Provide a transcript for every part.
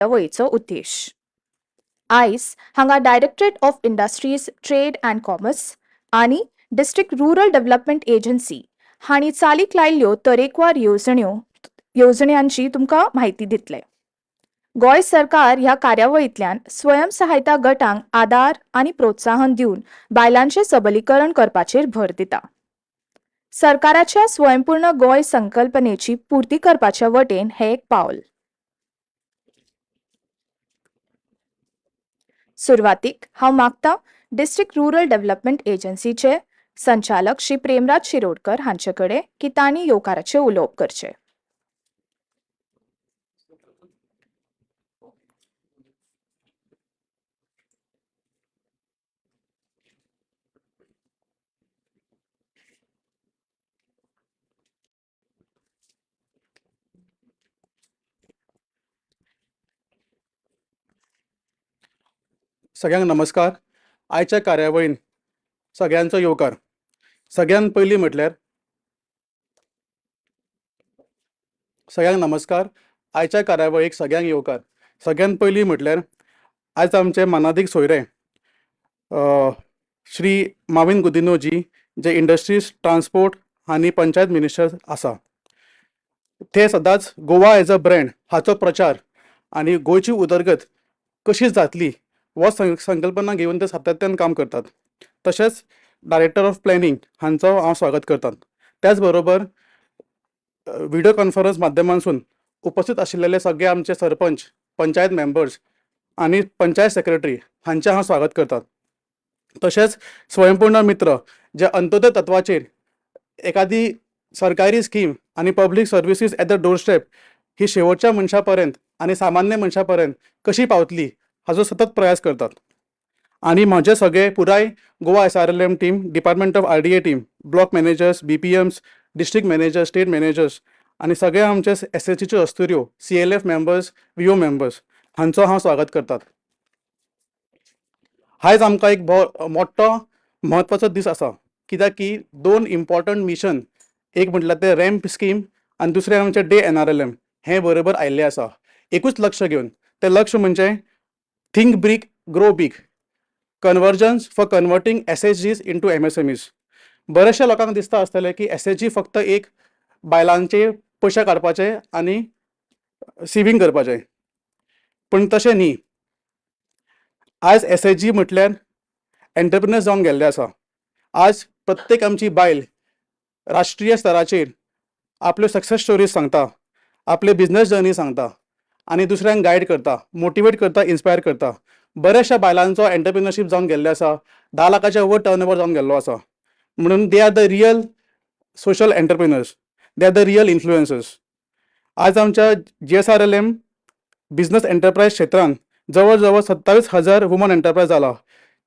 कार्यावळीचो उद्देश. आयज हांगा Directorate of Industries, Trade and Commerce आनी डिस्ट्रिक्ट रुरल डेव्हलपमेंट एजन्सी हांणी चालीक लायिल्ल्यो तरेकवार येवजण्यांची तुमकां म्हायती दितले. गोंय सरकार ह्या कार्यावळींतल्यान स्वयं सहायता गटांक आदार आनी प्रोत्साहन दिवन बायलांचें सबलीकरण करपाचेर भर दिता. सरकाराच्या स्वयंपूर्ण गोंय संकल्पनेची पुर्ती करपाच्या वटेन हें एक पावल. सुरवातीक हांव मागता डिस्ट्रिक्ट रुरल डेव्हलपमेंट एजन्सीचे संचालक श्री प्रेमराज शिरोडकर हांचे कडेन की तांणी येवकाराचें उलोवप करचें. सगळ्यांक नमस्कार. आयच्या कार्यावळीन सगळ्यांचो येवकार. सगळ्यांत पयलीं म्हटल्यार सगळ्यांक नमस्कार. आयच्या कार्यावळीक सगळ्यांक येवकार. सगळ्यांत पयलीं म्हटल्यार आयज आमचे मानादीक सोयरे श्री माविन गुदिन्हो जी, जे इंडस्ट्रीज, ट्रान्सपोर्ट आनी पंचायत मिनिस्टर आसा, ते सदांच गोवा एज अ ब्रँड हाचो प्रचार आनी गोंयची उदरगत कशी जातली हो संकल्पना घेवन ते सातत्यान काम करतात. तशेंच डायरेक्टर ऑफ प्लॅनिंग हांचो हांव स्वागत करतात. त्याच बरोबर व्हिडिओ कॉन्फरन्स माध्यमांसून उपस्थित आशिल्ले सगळे आमचे सरपंच, पंचायत मेंबर्स आनी पंचायत सेक्रेटरी हांचें हांव स्वागत करतात. तशेंच स्वयंपूर्ण मित्र जे अंत्योदय तत्वाचेर एखादी सरकारी स्कीम आनी public services at the door step ही शेवटच्या मनशा पर्यंत आनी सामान्य मनशा पर्यंत कशी पावतली हाजो सतत प्रयास करतात. आनी म्हजे सगळे पुराय Goa SRLM team, Department of RDA team, block managers, BPMs, district managers, state managers आनी सगळे आमचे एसएचजीच्यो अस्तुऱ्यो, CLF members, VO members हांचो हांव स्वागत करतात. आयज आमकां एक मोठो म्हत्वाचो दीस आसा, कित्याक की दोन इम्पॉर्टंट मिशन, एक म्हटल्यार तें रॅम्प स्कीम आनी दुसरें आमचें डे NRLM हें बरोबर आयिल्लें आसा एकूच लक्ष घेवन. तें लक्ष म्हणजे think big, grow big, convergence for converting SHGs into MSMEs. बरेचशे लोकांक दिसता आसतलें की एसएचजी फक्त एक बायलांचे पयशे काडपाचे आनी सेवींग करपाचे, पूण तशें न्ही. आयज एसएचजी म्हटल्यार एंटरप्रिनर्स जावन गेल्ले आसा. आज प्रत्येक आमची बायल राष्ट्रीय स्तराचेर आपल्यो सक्सेस स्टोरीज सांगता, आपले बिजनस जर्नी सांगता आनी दुसऱ्यांक गायड करता, मोटिवेट करता, इन्स्पायर करता. बऱ्याचशा बायलांचो एंटरप्रिनरशीप जावन गेल्ले आसा, 10 लाखाच्या वयर टर्न ओवर जावन गेल्लो आसा. म्हणून they are the real social entrepreneurs, they are the real influencers. आज आमच्या GSRLM business enterprise क्षेत्रांत जवळ जवळ 27,000 वुमन एंटरप्रायज जाला,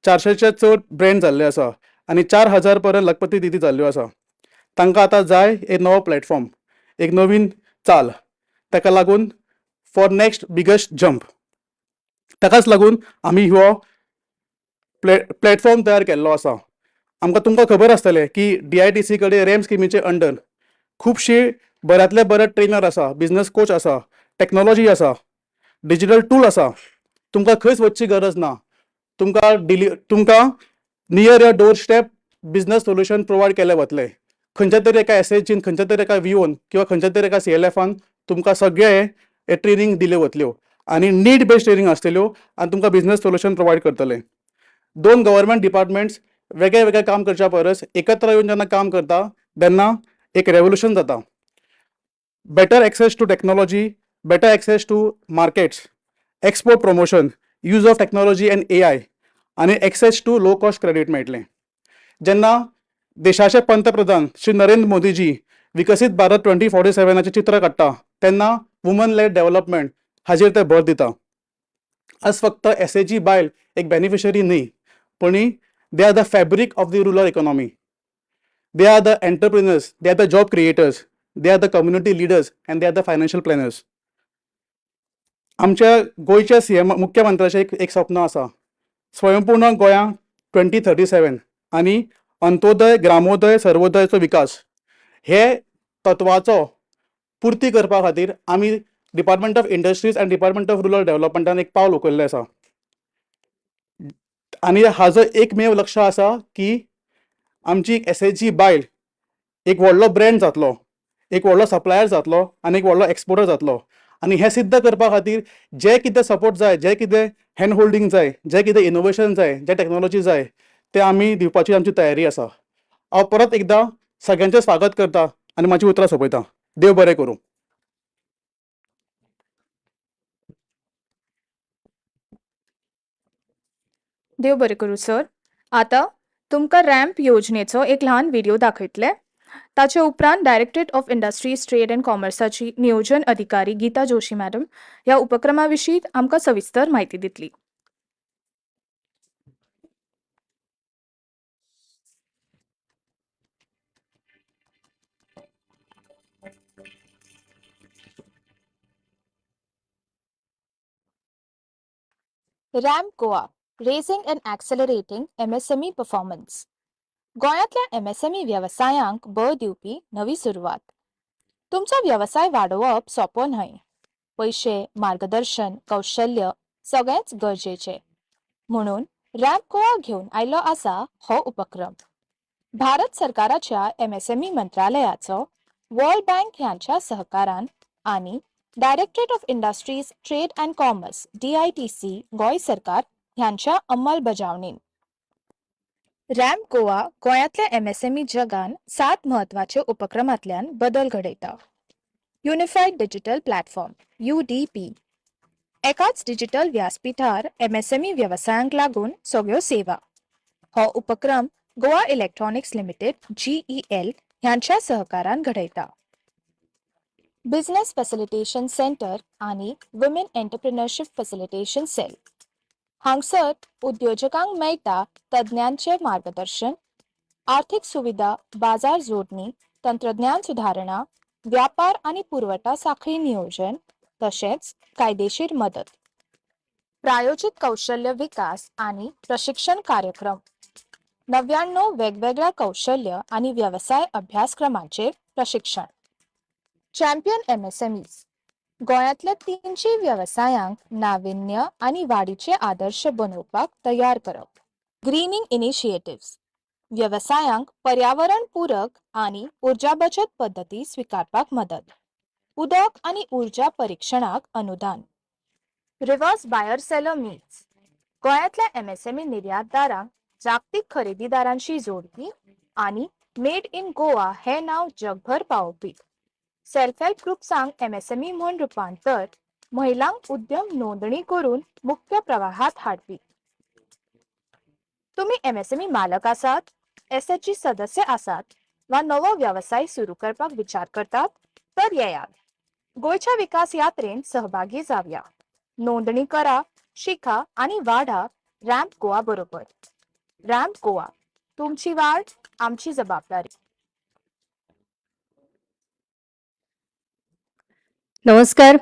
400चे चड ब्रँड जाल्ले आसा आनी 4,000 पर्यंत लखपती दिदी जाल्ल्यो आसा. तांकां आतां जाय एक नवो प्लॅटफॉर्म, एक नवीन चाल, ताका लागून फॉर नेक्स्ट बिगेस्ट जंप. ताकाच लागून आमी हो प्लॅटफॉर्म तयार केल्लो आसा. आमकां तुमकां खबर आसतलें की DITC कडेन रॅम स्किमीचे अंडर खुबशी बऱ्यांतले बरे ट्रेनर आसा, बिजनस कोच आसा, टॅक्नोलॉजी आसा, डिजिटल टूल आसा. तुमकां खंयच वचची गरज ना. तुमकां near your door step business solution provide केले वतले. खंयच्या तरी एका एसएचजीन, खंयच्या तरी एका विओन किंवा खंयच्या तरी एका सीएलएफान तुमकां सगळे हे ट्रेनींग दिल्यो वतल्यो आनी नीड बेस्ड ट्रेनींग आसतल्यो आनी तुमकां बिजनस सोल्युशन प्रोवायड करतले. दोन गव्हर्मेंट डिपार्टमेंट्स वेगळे वेगळे काम करच्या परस एकत्र येवन जेन्ना काम करता तेन्ना एक रेवोल्युशन जाता. Better access to technology, better access to markets, export promotion, use of technology and AI आनी access to low cost credit मेळटलें. जेन्ना देशाचे पंतप्रधान श्री नरेंद्र मोदीजी विकसीत भारत 2047 चित्र काडटा तेन्ना वुमन लेड डेव्हलपमेंट हाजेर ते भर दिता. आज फक्त एसएचजी बायल एक बेनिफिशरी न्ही, पूण they are the fabric of the rural economy, they are the entrepreneurs, they are the job creators, they are the community leaders and they are the financial planners. आमच्या गोंयच्या सीएम मुख्यमंत्र्याचें एक स्वप्न आसा, स्वयंपूर्ण गोंया 2037 आनी अंत्योदय, ग्रामोदय, सर्वोदयाचो विकास हे तत्वाचो पुर्ती करपा खातीर आमी Department of Industries and Department of Rural डेव्हलपमेंटान एक पावल उखल्लें आसा आनी हाजो एकमेव लक्ष आसा की आमची एसएचजी बायल एक व्हडलो ब्रँड जातलो, एक व्हडलो सप्लायर जातलो आनी एक व्हडलो एक्सपोर्टर जातलो. आनी हें सिद्ध करपा खातीर जें कितें सपोर्ट जाय, जें कितें हँड होल्डींग जाय, जें कितें इनोवेशन जाय, जें टॅक्नोलॉजी जाय तें आमी दिवपाची आमची तयारी आसा. हांव परत एकदां सगळ्यांचें स्वागत करता आनी म्हाजी उतरां सोंपयता. देव बरें करूं. देव बरें करूं सर. आतां तुमकां रॅम्प योजनेचो एक ल्हान व्हिडियो दाखयतले. ताचे उपरांत Directorate of Industries Trade and कॉमर्साची नियोजन अधिकारी गीता जोशी मॅडम ह्या उपक्रमा विशीं आमकां सविस्तर म्हायती दितली. RAMP Goa, raising and accelerating MSME performance. गोंयांतल्या एमएसएमई वेवसायांक बळ दिवपी नवी सुरवात. तुमचो वेवसाय वाडोवप सोंपो न्हय. पयशे, मार्गदर्शन, कौशल्य सगळेंच गरजेचें. म्हणून रॅम्प गोवा घेवन आयलो आसा हो उपक्रम. भारत सरकाराच्या एमएसएमई मंत्रालयाचो वर्ल्ड बँक ह्यांच्या सहकारान आनी Directorate of Industries Trade and Commerce DITC Goa सरकार ह्यांच्या अंमलबजावणीन रॅम्प गोवा गोंयांतल्या एमएसएमई जगान 7 म्हत्वाच्या उपक्रमांतल्यान बदल घडयता. युनिफायड डिजिटल प्लॅटफॉर्म UDP, एकाच डिजिटल व्यासपीठार एमएसएमई वेवसायांक लागून सगळ्यो सेवा. हो उपक्रम गोवा इलेक्ट्रॉनिक्स लिमिटेड GEL ह्यांच्या सहकारान घडयता. बिझनेस फॅसिलिटेशन सेंटर आनी वुमेन एंटरप्रिनरशीप फॅसिलिटेशन सेल, हांगसर उद्योजकांक मेळटा तज्ञांचें मार्गदर्शन, आर्थीक सुविधा, बाजार जोडणी, तंत्रज्ञान सुदारणा, व्यापार आनी पुरवठा साखळी नियोजन, तशेंच कायदेशीर मदत. प्रायोजीत कौशल्य विकास आनी प्रशिक्षण कार्यक्रम, 99 वेगवेगळ्या कौशल्य आनी वेवसाय अभ्यासक्रमांचेर प्रशिक्षण. चॅम्पियन एमएसएमईज, गोंयांतल्या 300 वेवसायांक नाविन्य आनी वाडीचे आदर्श बनोवपाक तयार करप. ग्रीनिंग इनिशिएटिव्स, वेवसायांक पर्यावरण पूरक आनी उर्जा बचत पद्दती स्विकारपाक मदत. उदक आनी उर्जा परिक्षणाक अनुदान. रिव्हर्स बायर सेलर मीट्स, गोंयांतल्या एमएसएमई निर्यातदारांक जागतीक खरेदीदारांशी जोडपी आनी मेड इन गोवा हें नांव जगभर पावोवपी. सेल्फ हेल्प ग्रुप्सांक एमएसएमई म्हूण रुपांतर, महिलांक उद्यम नोंदणी करून मुख्य प्रवाहात हाडपी. तुमी एमएसएमई मालक आसात, एसएचजी सदस्य आसात वा नवो वेवसाय सुरू करपाक विचार करतात तर येयात, गोंयच्या विकास यात्रेन सहभागी जावया. नोंदणी करा, शिका आनी वाडा रॅम्प गोवा बरोबर. रॅम्प गोवा, तुमची वाड आमची जबाबदारी. नमस्कार.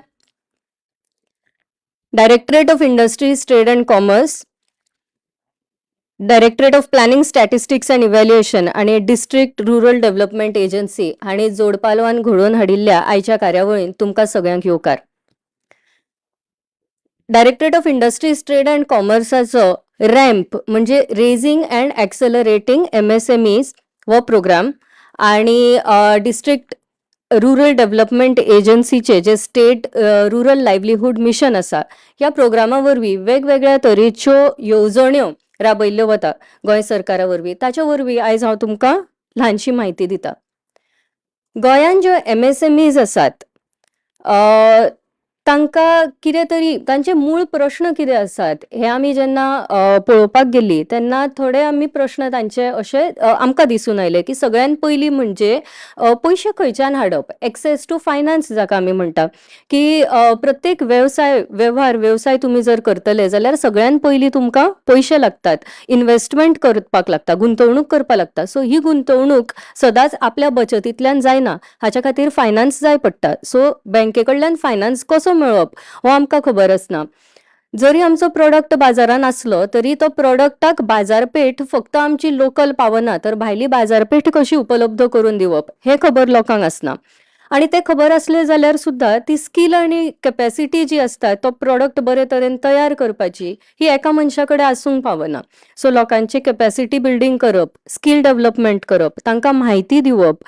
Directorate of Industries Trade and Commerce, Directorate of Planning Statistics and Evaluation आनी डिस्ट्रिक्ट रुरल डेव्हलपमेंट एजन्सी हांणी जोडपालवान घडोवन हाडिल्ल्या आयच्या कार्यावळींत तुमकां सगळ्यांक येवकार. Directorate of Industries Trade and कॉमर्साचो रॅम्प म्हणजे raising and accelerating MSMEs हो प्रोग्राम आनी डिस्ट्रिक्ट रुरल डेव्हलपमेंट एजन्सीचे जे स्टेट रुरल लायवलीहूड मिशन आसा ह्या प्रोग्रामा वरवीं वेगवेगळ्या तरेच्यो येवजण्यो राबयल्ल्यो वता गोंय सरकारा वरवीं. ताच्या वरवीं आयज हांव तुमकां ल्हानशी म्हायती दिता. गोंयांत ज्यो एमएसएमईज आसात तांकां कितें तरी तांचे मूळ प्रश्न कितें आसात हे आमी जेन्ना पळोवपाक गेली तेन्ना थोडे आमी प्रश्न तांचे अशे आमकां दिसून आयले की सगळ्यान पयलीं म्हणजे पयशे खंयच्यान हाडप, एक्सेस टू फायनान्स जाका आमी म्हणटा की प्रत्येक वेवसाय वेव्हार वेवसाय तुमी जर करतले जाल्यार सगळ्यान पयलीं तुमकां पयशे लागतात, इनवेस्टमेंट करपाक लागता, गुंतवणूक करपाक लागता. सो ही गुंतवणूक सदांच आपल्या बचतींतल्यान जायना, हाच्या खातीर फायनान्स जाय पडटा. सो बँके कडल्यान फायनान्स कसो मेळप हो आमकां खबर आसना. जरी आमचो प्रोडक्ट बाजारान आसलो तरी तो प्रोडक्टाक बाजारपेठ फक्त आमची लोकल पावना तर भायली बाजारपेठ कशी उपलब्ध करून दिवप हें खबर लोकांक आसना. आनी तें खबर आसलें जाल्यार सुद्दां ती स्कील आनी कॅपेसिटी जी आसता तो प्रोडक्ट बरे तरेन तयार करपाची ही एका मनशा कडेन आसूंक पावना. सो लोकांची कॅपेसिटी बिल्डींग करप, स्कील डेवलपमेंट करप, तांकां म्हायती दिवप,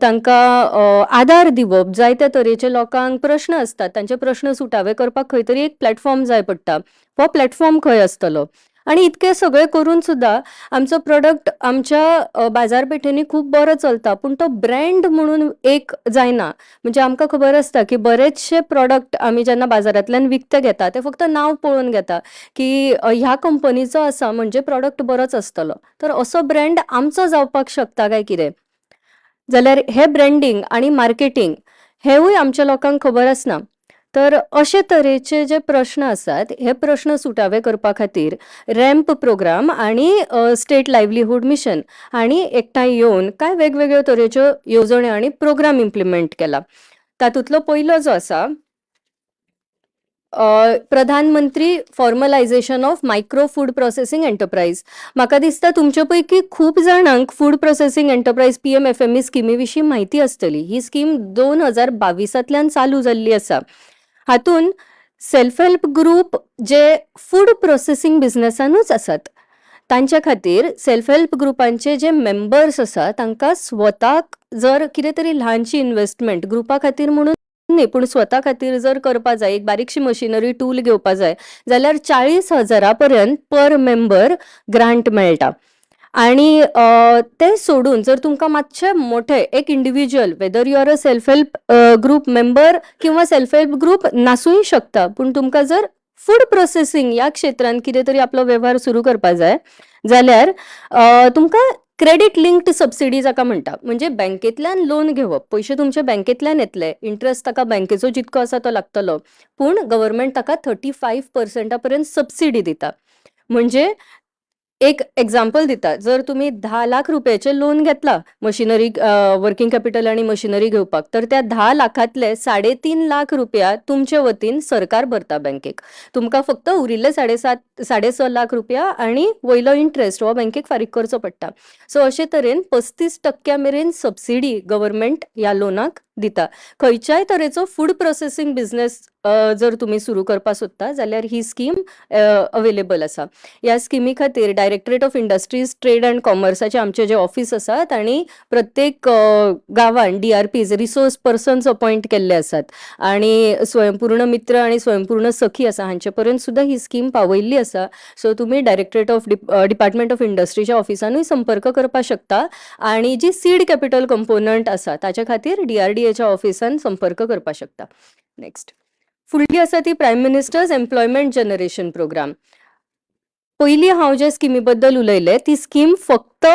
तांकां आदार दिवप, जायत्या तरेचे लोकांक प्रश्न आसतात, तांचे प्रश्न सुटावे करपाक खंय तरी एक प्लॅटफॉर्म जाय पडटा. हो प्लॅटफॉर्म खंय आसतलो? आनी इतकें सगळें करून सुद्दां आमचो प्रोडक्ट आमच्या बाजारपेठेंनी खूब बरो चलता, पूण तो ब्रँड म्हणून एक जायना. म्हणजे आमकां खबर आसता की बरेचशे प्रोडक्ट आमी जेन्ना बाजारांतल्यान विकते घेता ते फक्त नांव पळोवन घेता की ह्या कंपनीचो आसा म्हणजे प्रोडक्ट बरोच आसतलो. तर असो ब्रँड आमचो जावपाक शकता काय कितें? जाल्यार हें ब्रँडींग आनी मार्केटींग हेवूय आमच्या लोकांक खबर आसना. तर अशे तरेचे जे प्रश्न आसात हे प्रश्न सुटावे करपा खातीर रॅम्प प्रोग्राम आनी स्टेट लायवलीहूड मिशन हांणी एकठांय येवन कांय वेगवेगळ्यो तरेच्यो येवजण्यो आनी प्रोग्राम इम्प्लिमेंट केला. तातूंतलो पयलो जो आसा, प्रधानमंत्री formalisation of micro food processing enterprise. म्हाका दिसता तुमचे पैकी खूब जाणांक food processing enterprise PMFME स्किमी विशीं म्हायती आसतली. ही स्कीम 2022 चालू जाल्ली आसा. हातूंत सेल्फ हेल्प ग्रूप जे फूड प्रोसेसींग बिजनसानूच आसात तांच्या खातीर सेल्फ हेल्प ग्रुपांचे जे मेंबर्स आसा तांकां स्वताक जर कितें तरी ल्हानशी इन्वेस्टमेंट ग्रुपा खातीर म्हणून न्ही पूण स्वता खातीर जर करपा जाय, एक बारीकशी मशिनरी टूल घेवपा जाय जाल्यार 40,000 पर्यंत पर मेंबर ग्रांट मेळटा. आनी तें सोडून जर तुमकां मातशें मोठें एक individual, whether you are a self help group member किंवा सेल्फ हेल्प ग्रूप नासूंय शकता, पूण तुमकां जर फूड प्रोसेसींग ह्या क्षेत्रांत कितें तरी आपलो वेव्हार सुरू करपा जाय जाल्यार तुमकां क्रेडीट लिंक्ड सबसिडी जाका म्हणटा, म्हणजे बँकेंतल्यान लोन घेवप, पयशे तुमचे बँकेंतल्यान येतले, इंट्रस्ट ताका बँकेचो जितको आसा तो लागतलो, पूण गव्हर्मेंट ताका 35% पर्यंत सबसिडी दिता. म्हणजे एक एग्जाम्पल दिता, जर तुमी 10 लाख रुपयाचें लोन घेतला मशिनरी, वर्किंग कॅपिटल आनी मशिनरी घेवपाक, तर त्या 10 लाखांतले 3.5 लाख रुपया तुमचे वतीन सरकार भरता बँकेक. तुमकां फक्त उरिल्ले 7.5 6.5 लाख रुपया आनी वयलो इंट्रस्ट हो बँकेक फारीक करचो पडटा. सो अशे तरेन 35% मेरेन सबसिडी गव्हर्मेंट ह्या लोनाक दिता. खंयच्याय तरेचो फूड प्रोसेसींग बिजनेस जर तुमी सुरू करपाक सोदता जाल्यार ही स्कीम अवेलेबल आसा. ह्या स्किमी खातीर directorate of industries trade and कॉमर्साचे आमचे जे ऑफीस आसा तांणी प्रत्येक गांवान DRPs, resource persons appoint केल्ले आसात आनी स्वयंपूर्ण मित्र आनी स्वयंपूर्ण सखी आसा हांचे पर्यंत सुद्दां ही स्कीम पावयल्ली आसा. सो तुमी डायरेक्टरेट ऑफ डिपार्टमेंट ऑफ इंडस्ट्रीच्या ऑफिसानूय संपर्क करपाक शकता आनी जी सीड कॅपिटल कंपोनंट आसा ताच्या खातीर DRDAच्या ऑफिसान संपर्क करपाक शकता. नेक्स्ट, फुडली आसा ती prime minister's employment generation programme. पयलीं हांव जे स्किमी बद्दल उलयलें ती स्कीम फक्त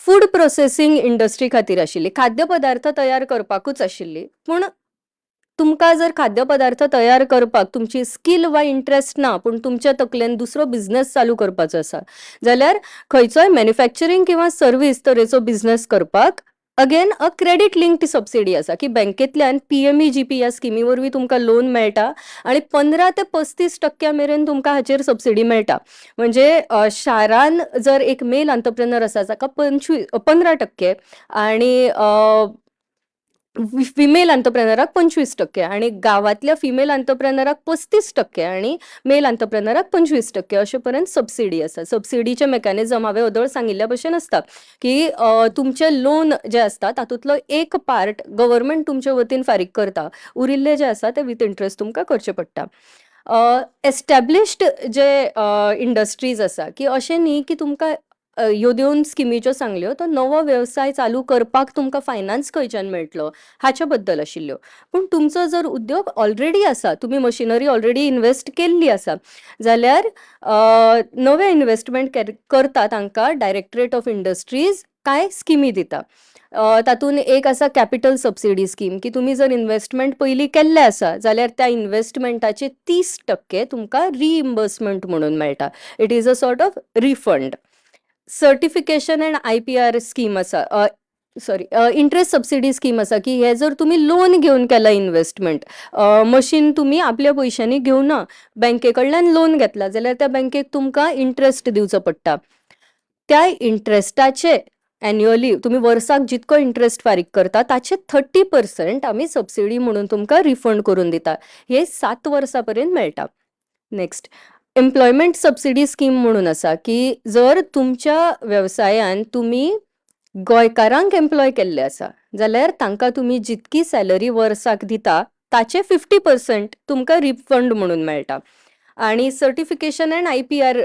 फूड प्रोसेसींग इंडस्ट्री खातीर आशिल्ली, खाद्य पदार्थ तयार करपाकूच आशिल्ली. पूण तुमकां जर खाद्य पदार्थ तयार करपाक तुमची स्कील वा इंट्रस्ट ना, पूण तुमच्या तकलेन दुसरो बिजनेस चालू करपाचो आसा जाल्यार खंयचोय मॅन्युफॅक्चरींग किंवा सर्वीस तरेचो बिजनेस करपाक again a credit linked subsidy आसा की बँकेंतल्यान PMEGP ह्या स्किमी वरवीं तुमकां लोन मेळटा आनी 15 ते 35% मेरेन तुमकां हाचेर सबसिडी मेळटा. म्हणजे शारान जर एक मेल आंतरप्रेनर आसा जाका 15% आनी फिमेल आंतरप्रेनराक 25% आनी गांवांतल्या फिमेल आंतरप्रेनराक 35% आनी मेल आंतरप्रेनराक 25% अशे पर्यंत सबसिडी आसा. सबसिडीचें मेकॅनिजम हांवें ओदोळ सांगिल्ल्या भशेन आसता की तुमचें लोन जें आसता तातूंतलो एक पार्ट गव्हर्मेंट तुमचे वतीन फारीक करता, उरिल्ले जे आसा ते विथ इंट्रस्ट तुमकां करचें पडटा. एस्टॅब्लिश्ड जे इंडस्ट्रीज आसा की अशें न्ही की तुमकां ह्यो दोन स्किमी ज्यो सांगल्यो तो नवो वेवसाय चालू करपाक तुमकां फायनान्स खंयच्यान मेळटलो हाच्या बद्दल आशिल्ल्यो. पूण तुमचो जर उद्योग ऑलरेडी आसा, तुमी मशिनरी ऑलरेडी इन्वेस्ट केल्ली आसा जाल्यार नवे इन्वेस्टमेंट करता तांकां डायरेक्टरेट ऑफ इंडस्ट्रीज कांय स्किमी दिता. तातूंत एक आसा कॅपिटल सबसिडी स्कीम की तुमी जर इन्वेस्टमेंट पयलीं केल्लें आसा जाल्यार त्या इन्वेस्टमेंटाचे 30% तुमकां रिइम्बर्समेंट म्हणून मेळटा. It is a sort of refund. Certification and IPR scheme आसा, सॉरी, इंट्रस्ट सबसिडी स्कीम आसा की हे जर तुमी लोन घेवन केला इन्वेस्टमेंट, मशीन तुमी आपल्या पयशांनी घेवना, बँके कडल्यान लोन घेतला जाल्यार त्या बँकेक तुमकां इंट्रस्ट दिवचो पडटा. त्या इंट्रस्टाचे एन्युअली तुमी वर्साक जितको इंट्रस्ट फारीक करता ताचे 30% आमी सबसिडी म्हणून तुमकां रिफंड करून दिता. हे 7 वर्सां पर्यंत मेळटा. नेक्स्ट, एम्प्लॉयमेंट सबसिडी स्कीम म्हणून आसा की जर तुमच्या वेवसायान तुमी गोंयकारांक एम्प्लॉय केल्ले आसा जाल्यार तांकां तुमी जितकी सॅलरी वर्साक दिता ताचे 50% तुमकां रिफंड म्हणून मेळटा. आनी certification and IPR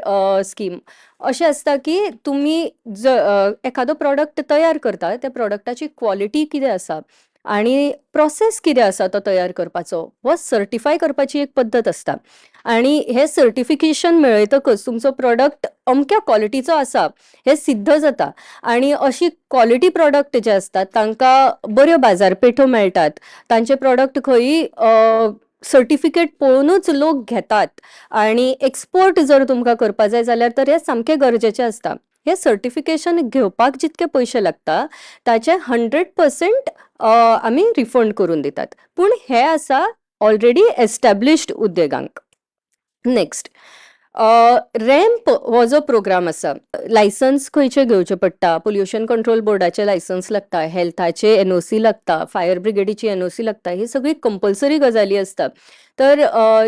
scheme अशें आसता की तुमी ज एखादो प्रॉडक्ट तयार करता, त्या प्रॉडक्टाची क्वॉलिटी कितें आसा आनी प्रोसेस कितें आसा तो तयार करपाचो, हो सर्टिफाय करपाची एक पद्दत आसता. आनी हें सर्टिफिकेशन मेळयतकच तुमचो प्रॉडक्ट अमक्या क्वॉलिटीचो आसा हें सिद्ध जाता. आनी अशी क्वॉलिटी प्रॉडक्ट जे आसतात तांकां बऱ्यो बाजारपेठो मेळटात, तांचे प्रॉडक्ट खंयी सर्टिफिकेट पळोवनूच लोक घेतात. आनी एक्सपोर्ट जर तुमकां करपा जाय जाल्यार तर हें सामकें गरजेचें आसता. हें सर्टिफिकेशन घेवपाक जितके पयशे लागता ताचे 100% आमी रिफंड करून दितात, पूण हें आसा ऑलरेडी एस्टॅब्लिश्ड उद्देगांक. नेक्स्ट, रॅम्प हो जो प्रोग्राम आसा, लायसन्स खंयचें घेवचें पडटा, पोल्युशन कंट्रोल बोर्डाचें लायसन्स लागता, हेल्थाचें एनओसी लागता, फायर ब्रिगेडीची एनओसी लागता, ही सगळी कंपल्सरी गजाली आसता. तर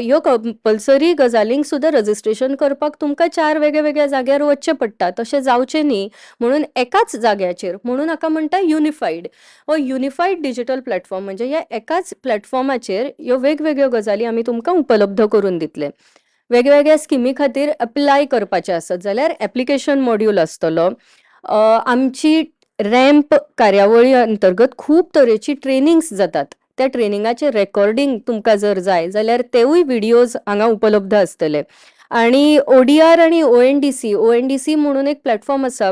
ह्यो कंपल्सरी गजालींक सुद्दां रजिस्ट्रेशन करपाक तुमकां चार वेगळ्या वेगळ्या जाग्यार वचचें पडटा. तशें जावचें न्ही म्हणून एकाच जाग्याचेर, म्हणून हाका म्हणटा युनिफायड, हो युनिफायड डिजिटल प्लॅटफॉर्म. म्हणजे ह्या एकाच प्लॅटफॉर्माचेर ह्यो वेगवेगळ्यो गजाली आमी तुमकां उपलब्ध करून दितले. वेगवेगळ्या स्किमी खातीर अप्लाय करपाचें आसत जाल्यार एप्लिकेशन मॉड्यूल आसतलो. आमची रॅम्प कार्यावळी अंतर्गत खूब तरेची ट्रेनिंग्स जातात, त्या ट्रेनिंगाचें रेकॉर्डिंग तुमकां जर जाय जाल्यार तेवूय विडियोज हांगा उपलब्ध आसतले. आनी ओडीआर आनी ओएनडीसी, ओएनडीसी म्हणून एक प्लॅटफॉर्म आसा,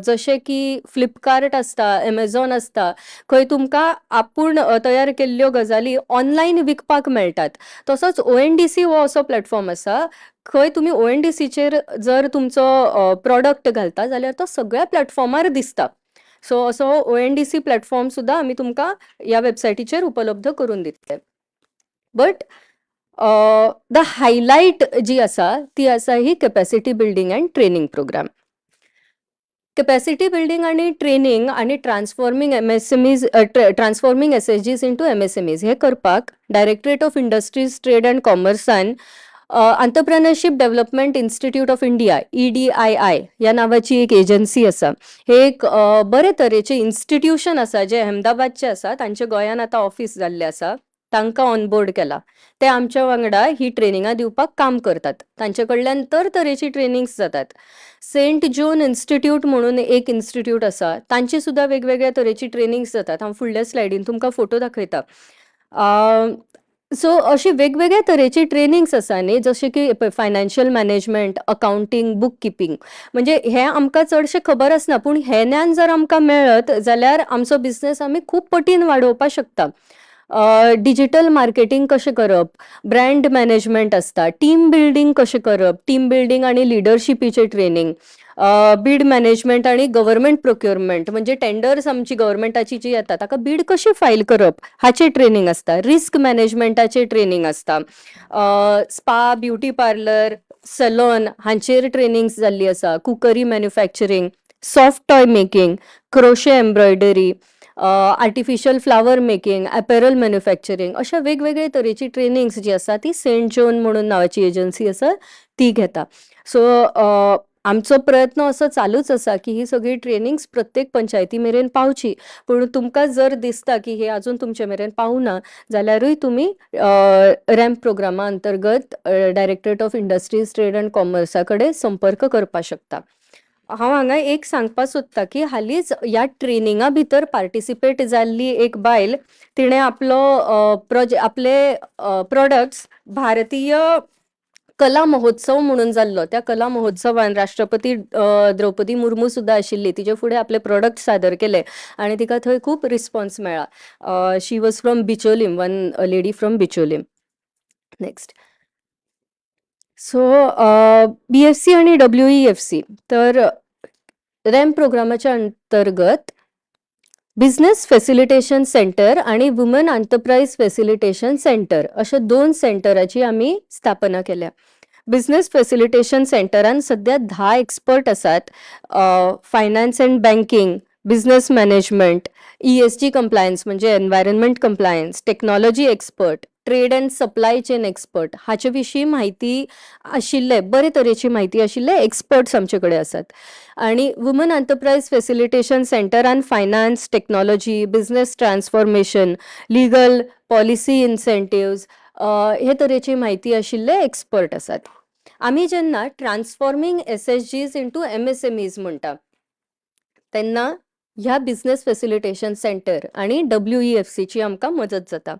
जशें की फ्लिपकार्ट आसता, एमेझॉन आसता, खंय तुमकां आपूण तयार केल्ल्यो गजाली ऑनलायन विकपाक मेळटात, तसोच ओएनडीसी हो असो प्लॅटफॉर्म आसा खंय तुमी ओएनडीसीचेर जर तुमचो प्रॉडक्ट घालता जाल्यार तो सगळ्या प्लॅटफॉर्मार दिसता. सो असो ओएनडीसी प्लॅटफॉर्म सुद्दां आमी तुमकां ह्या वेबसायटीचेर उपलब्ध करून दितले. बट the highlight जी आसा ती आसा ही capacity building and training program. Capacity building आनी ट्रेनिंग आनी transforming MSMEs, transforming SHGs into MSMEs हे करपाक Directorate of Industries, Trade and कॉमर्सान Entrepreneurship Development Institute of India, EDII ह्या नांवाची एक एजन्सी आसा. हे एक बरे तरेचें इन्स्टिट्यूशन आसा जें अहमदाबादचें आसा, तांचें गोंयान आतां ऑफीस जाल्लें आसा. तांकां ऑनबोर्ड केला, ते आमच्या वांगडा ही ट्रेनिंगां दिवपाक काम करतात. तांचे कडल्यान तरतरेची ट्रेनिंग्स जातात. सेंट जोन इन्स्टिट्यूट म्हणून एक इन्स्टिट्यूट आसा, तांची सुद्दां वेगवेगळ्या तरेची ट्रेनिंग्स जातात. हांव फुडल्या स्लायडीन तुमकां फोटो दाखयता. सो अशी वेगवेगळ्या तरेची ट्रेनिंग्स आसा न्ही, जशें की financial management, accounting, book keeping. म्हणजे हें आमकां चडशें खबर आसना, पूण हें ज्ञान जर आमकां मेळत जाल्यार आमचो बिजनेस आमी खूब पटीन वाडोवपाक शकता. डिजिटल मार्केटींग कशें करप, ब्रँड मॅनेजमेंट आसता, टीम बिल्डींग कशें करप, टीम बिल्डींग आनी लिडरशिपीचें ट्रेनींग, बीड मॅनेजमेंट आनी गव्हर्मेंट प्रोक्युरमेंट, म्हणजे टेंडर्स आमची गव्हर्मेंटाची जी येता ताका बीड कशी फायल करप हाचें ट्रेनींग आसता, रिस्क मॅनेजमेंटाचें ट्रेनींग आसता, स्पा, ब्युटी पार्लर, सलोन हांचेर ट्रेनिंग्स जाल्ली आसा, cookery manufacturing, soft toy making, crochet embroidery, artificial flower making, apparel manufacturing, अशा वेगवेगळे तरेची ट्रेनिंग्स जी आसा ती सेंट जोन म्हणून नांवाची एजन्सी आसा ती घेता. सो आमचो प्रयत्न असो चालूच आसा की ही सगळी ट्रेनिंग्स प्रत्येक पंचायती मेरेन पावची. पूण तुमकां जर दिसता की हे अजून तुमचे मेरेन पावना जाल्यारूय तुमी रॅम्प प्रोग्रामा अंतर्गत Directorate of Industries, Trade and कॉमर्सा कडेन संपर्क करपाक शकता. हांव हांगा एक सांगपाक सोदतां की हालींच ह्या ट्रेनिंगा भितर पार्टिसिपेट जाल्ली एक बायल, तिणें आपलो प्रोजे आपले प्रोडक्ट्स भारतीय कला महोत्सव म्हणून जाल्लो त्या कला महोत्सवान राष्ट्रपती द्रौपदी मुर्मू सुद्दां आशिल्ली, तिचे फुडें आपले प्रोडक्ट सादर केले आनी तिका थंय खूब रिस्पोन्स मेळ्ळा. She was from Bicholim, one lady from Bicholim. Next, so BFC आनी डब्ल्यू ई एफ सी. तर रॅम्प प्रोग्रामाच्या अंतर्गत बिझनेस फेसिलिटेशन सेंटर आनी वुमन एंटरप्रायज फेसिलिटेशन सेंटर अशे दोन सेंटराची आमी स्थापना केल्या. बिझनेस फेसिलिटेशन सेंटरान सद्या 10 एक्सपर्ट आसात, finance and banking. Business management, ESG compliance म्हणजे environment compliance, technology expert, trade and supply chain expert हाचे विशीं म्हायती आशिल्ले, बरे तरेची म्हायती आशिल्ले एक्सपर्ट्स आमचे कडेन आसात. आनी वुमन एंटरप्रायज फेसिलिटेशन सेंटरान finance, technology, business transformation, legal, policy incentives हे तरेची म्हायती आशिल्ले एक्सपर्ट आसात. आमी जेन्ना transforming SHGs into MSMEs म्हणटा तेन्ना ह्या बिझनेस फेसिलिटेशन सेंटर आनी WEFCची आमकां मजत जाता.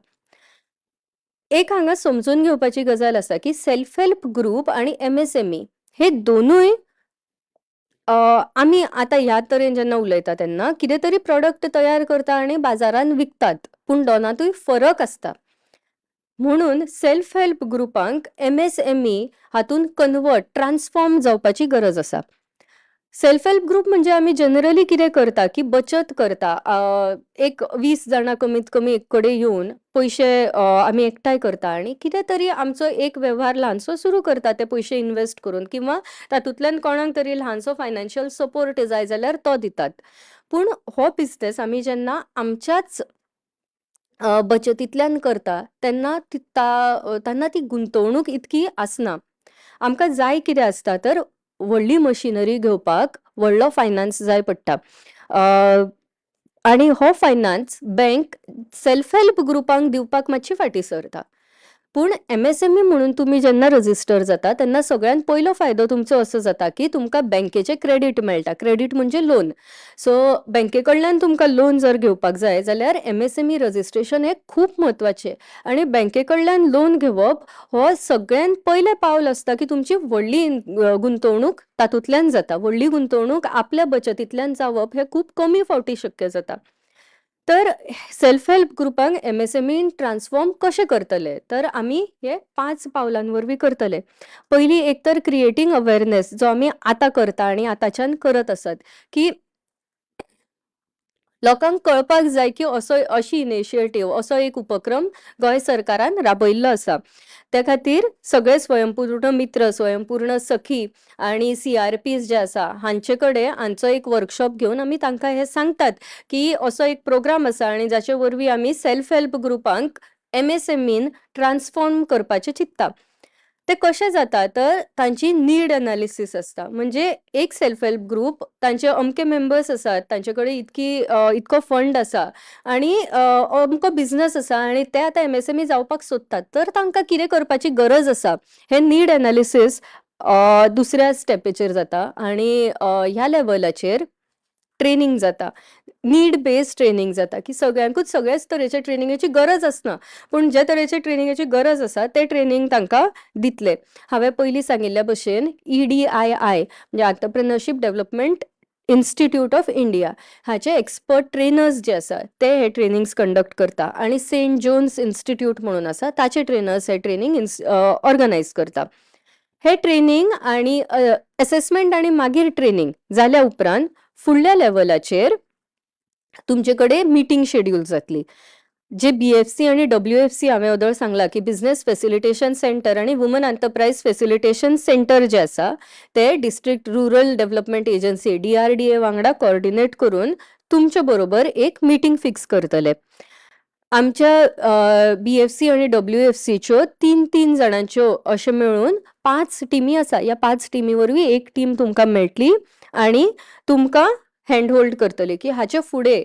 एक हांगा समजून घेवपाची गजाल आसा की सेल्फ हेल्प ग्रूप आनी MSME हे दोनूय आमी आतां ह्या तरेन जेन्ना उलयता तेन्ना कितें तरी प्रोडक्ट तयार करता आनी बाजारान विकतात, पूण दोनांतूय फरक आसता. म्हणून सेल्फ हेल्प ग्रुपांक MSME हातून कन्वर्ट, ट्रान्सफॉर्म जावपाची गरज आसा. सेल्फ हेल्प ग्रूप म्हणजे आमी जनरली कितें करता की बचत करता, एक 20 जाणां कमीत कमी एक कडेन येवन पयशे आमी एकठांय करता आनी कितें तरी आमचो एक वेव्हार ल्हानसो सुरू करता ते पयशे इनवेस्ट करून, किंवा तातूंतल्यान कोणाक तरी ल्हानसो फायनान्शियल सपोर्ट जाय जाल्यार तो दितात. पूण हो बिजनेस आमी जेन्ना आमच्याच बचतींतल्यान करता तेन्ना तेन्ना ती गुंतवणूक इतकी आसना. आमकां जाय कितें आसता तर व्हडली मशिनरी घेवपाक व्हडलो फायनान्स जाय पडटा, आनी हो फायनान्स बँक सेल्फ हेल्प ग्रुपांक दिवपाक मातशी फाटीं सरता. पूण MSME म्हणून तुमी जेन्ना रजिस्टर जाता तेन्ना सगळ्यांत पयलो फायदो तुमचो असो जाता की तुमकां बँकेचें क्रेडीट मेळटा. क्रेडीट म्हणजे लोन. सो बँके कडल्यान तुमकां लोन जर घेवपाक जाय जाल्यार MSME registration हें खूब म्हत्वाचें, आनी बँके कडल्यान लोन घेवप हो सगळ्यांत पयलें पावल आसता की तुमची व्हडली गुंतवणूक तातूंतल्यान जाता. व्हडली गुंतवणूक आपल्या बचतींतल्यान जावप हें खूब कमी फावटी शक्य जाता. तर सेल्फ हेल्प ग्रुपांक MSME transform कशें करतले तर आमी हे 5 पावलां वरवीं करतले. पयली एक तर क्रिएटींग अवेरनेस, जो आमी आतां करता आनी आतांच्यान करत आसात की लोकांक कळपाक जाय की असो अशी इनिशिएटीव, असो एक उपक्रम गोंय सरकारान राबयल्लो आसा. त्या खातीर सगळे स्वयंपूर्ण मित्र, स्वयंपूर्ण सखी आनी CRPs जे आसा हांचे कडेन हांचो एक वर्कशॉप घेवन आमी तांकां हें सांगतात की असो एक प्रोग्राम आसा आनी जाचे वरवीं आमी सेल्फ हेल्प ग्रुपांक MSMEन ट्रान्सफॉर्म करपाचें चिंत्ता. ते कशें जाता तर तांची नीड एनालिसीस आसता, म्हणजे एक सेल्फ हेल्प ग्रूप तांचे अमके मेंबर्स आसात, तांचे कडेन इतकी इतको फंड आसा आनी अमको बिजनस आसा आनी ते आतां MSME जावपाक सोदतात, तर तांकां कितें करपाची गरज आसा हें नीड एनालिसीस दुसऱ्या स्टेपेचेर जाता. आनी ह्या लेवलाचेर ट्रेनींग जाता, नीड बेस्ड ट्रेनींग जाता की सगळ्यांकूच सगळ्याच तरेच्या ट्रेनिंगेची गरज आसना, पूण जे तरेचे ट्रेनिंगेची गरज आसा ते ट्रेनींग तांकां दितले. हांवें पयलीं सांगिल्ल्या भशेन EDII म्हणजे entrepreneurship development institute of India हाचे एक्सपर्ट ट्रेनर्स जे आसा ते हे ट्रेनिंग्स कंडक्ट करता, आनी सेंट जोन्स इन्स्टिट्यूट म्हणून आसा ताचे ट्रेनर्स हे ट्रेनींग ऑर्गनायज करता. हे ट्रेनींग आनी एसेसमेंट आनी मागीर ट्रेनींग जाल्या उपरांत फुडल्या लेवलाचेर तुमचे कडेन मिटींग शेड्यूल जातली. जे BFC आनी WFC हांवें अदळ सांगला की बिझनेस फेसिलिटेशन सेंटर आनी वुमन एंटरप्रायज फेसिलिटेशन सेंटर जे आसा ते district rural development agency DRDA वांगडा कॉर्डिनेट करून तुमचे बरोबर एक मिटींग फिक्स करतले. आमच्या BFC आनी WFCच्यो 3-3 जाणांच्यो अशें मेळून 5 टिमी आसा. ह्या 5 टिमी वरवीं एक टीम तुमकां मेळटली आनी तुमकां हँड होल्ड करतली की हाचे फुडें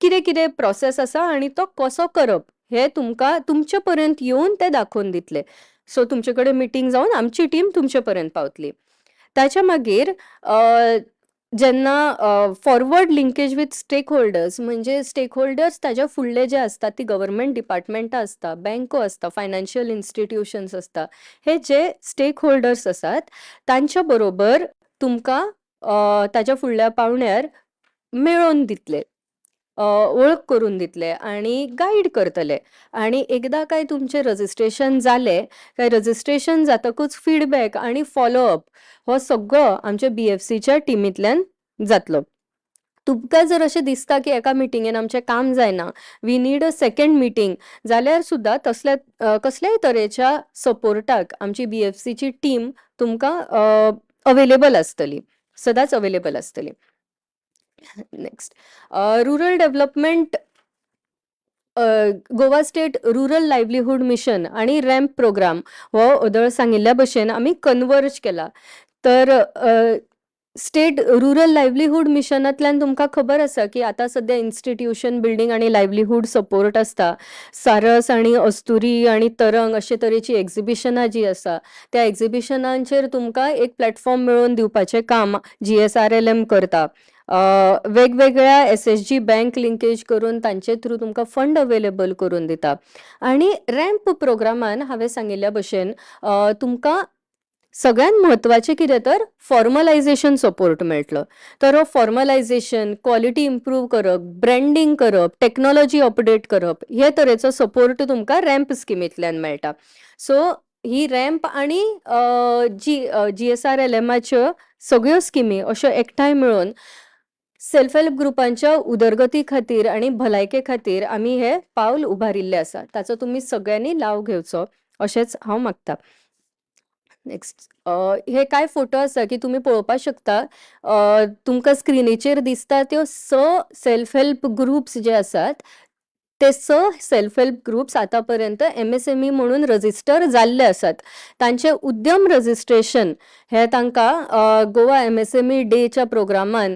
कितें कितें प्रोसेस आसा आनी तो कसो करप हें तुमकां तुमचे पर्यंत येवन ते दाखोवन दितले. सो तुमचे कडेन मिटींग जावन आमची टीम तुमचे पर्यंत पावतली. ताच्या मागीर जेन्ना forward linkage with stake holders म्हणजे स्टेक होल्डर्स ताच्या फुडले जे आसता ती गव्हर्मेंट डिपार्टमेंटां आसता, बँको आसता, फायनान्शियल इन्स्टिट्युशन्स आसता, हे जे स्टेक होल्डर्स आसात तांच्या बरोबर तुमकां ताच्या फुडल्या पावंड्यार मेळोवन दितले, वळख करून दितले आनी गायड करतले. आनी एकदां काय तुमचें रजिस्ट्रेशन जालें काय रजिस्ट्रेशन जातकूच फिडबॅक आनी फॉलोअप हो सगळो आमच्या BFCच्या टिमींतल्यान जातलो. तुमकां जर अशें दिसता की एका मिटिंगेन आमचें काम जायना, we need a second meeting, जाल्यार सुद्दां तसल्या कसल्याय तरेच्या सपोर्टाक आमची BFCची टीम तुमकां अवेलेबल आसतली, सदांच अवेलेबल आसतली. Next, rural development, Goa state rural livelihood mission आनी रॅम्प प्रोग्राम हो ओदोळ सांगिल्ल्या भशेन आमी कन्वर्ज केला. तर स्टेट रुरल लायवलीहूड मिशनांतल्यान तुमकां खबर आसा की आतां सद्या इन्स्टिट्यूशन बिल्डींग आनी लायवलीहूड सपोर्ट आसता. सारस आनी अस्तुरी आनी तरंग अशे तरेची एक्झिबिशनां जीं आसा त्या एक्झिबिशनांचेर तुमकां एक प्लॅटफॉर्म मेळोवन दिवपाचें काम GSRLM करता. वेगवेगळ्या SHG bank linkage करून तांचे थ्रू तुमकां फंड अवेलेबल करून दिता. आनी रॅम्प प्रोग्रामान हांवें सांगिल्ल्या भशेन तुमकां सगळ्यांत म्हत्वाचें कितें तर फॉर्मलायझेशन सपोर्ट मेळटलो. तर हो फॉर्मलायझेशन, क्वॉलिटी इम्प्रूव करप, ब्रँडींग करप, टॅक्नोलॉजी अपडेट करप, हे तरेचो सपोर्ट तुमकां रॅम्प स्किमींतल्यान मेळटा. सो ही रॅम्प आनी GSRLMाच्यो सगळ्यो स्किमी अश्यो एकठांय मेळून सेल्फ हेल्प ग्रुपांच्या उदरगती खातीर आनी भलायके खातीर आमी हे पावल उबारिल्लें आसा. ताचो तुमी सगळ्यांनी लाव घेवचो अशेंच हांव मागता. नेक्स्ट, हे कांय फोटो आसा की तुमी पळोवपाक शकता. तुमकां स्क्रिनीचेर दिसता त्यो 6 सेल्फ हेल्प ग्रुप्स जे आसात ते 6 सेल्फ हेल्प ग्रुप्स आतां पर्यंत MSME म्हणून रजिस्टर जाल्ले आसात. तांचे उद्यम रजिस्ट्रेशन हे तांकां गोवा MSME डेच्या प्रोग्रामान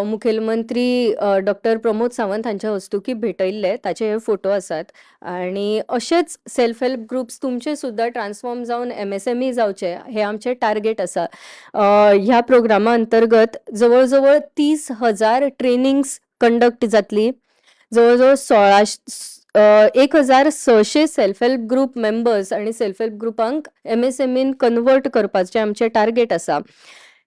मुखेलमंत्री डॉक्टर प्रमोद सावंत हांच्या हस्तुकी भेटयल्ले, ताचे हे फोटो आसात. आनी अशेच सेल्फ हेल्प ग्रुप्स तुमचे सुद्दां ट्रान्सफॉर्म जावन MSME जावचे हे आमचे टार्गेट आसा. ह्या प्रोग्रामा अंतर्गत जवळ जवळ 30,000 ट्रेनिंग्स कंडक्ट जातली. जवळ जवळ 1,600 सेल्फ हेल्प ग्रुप मेंबर्स आनी सेल्फ हेल्प ग्रुपांक MSMEन कन्वर्ट करपाचें आमचें टार्गेट आसा.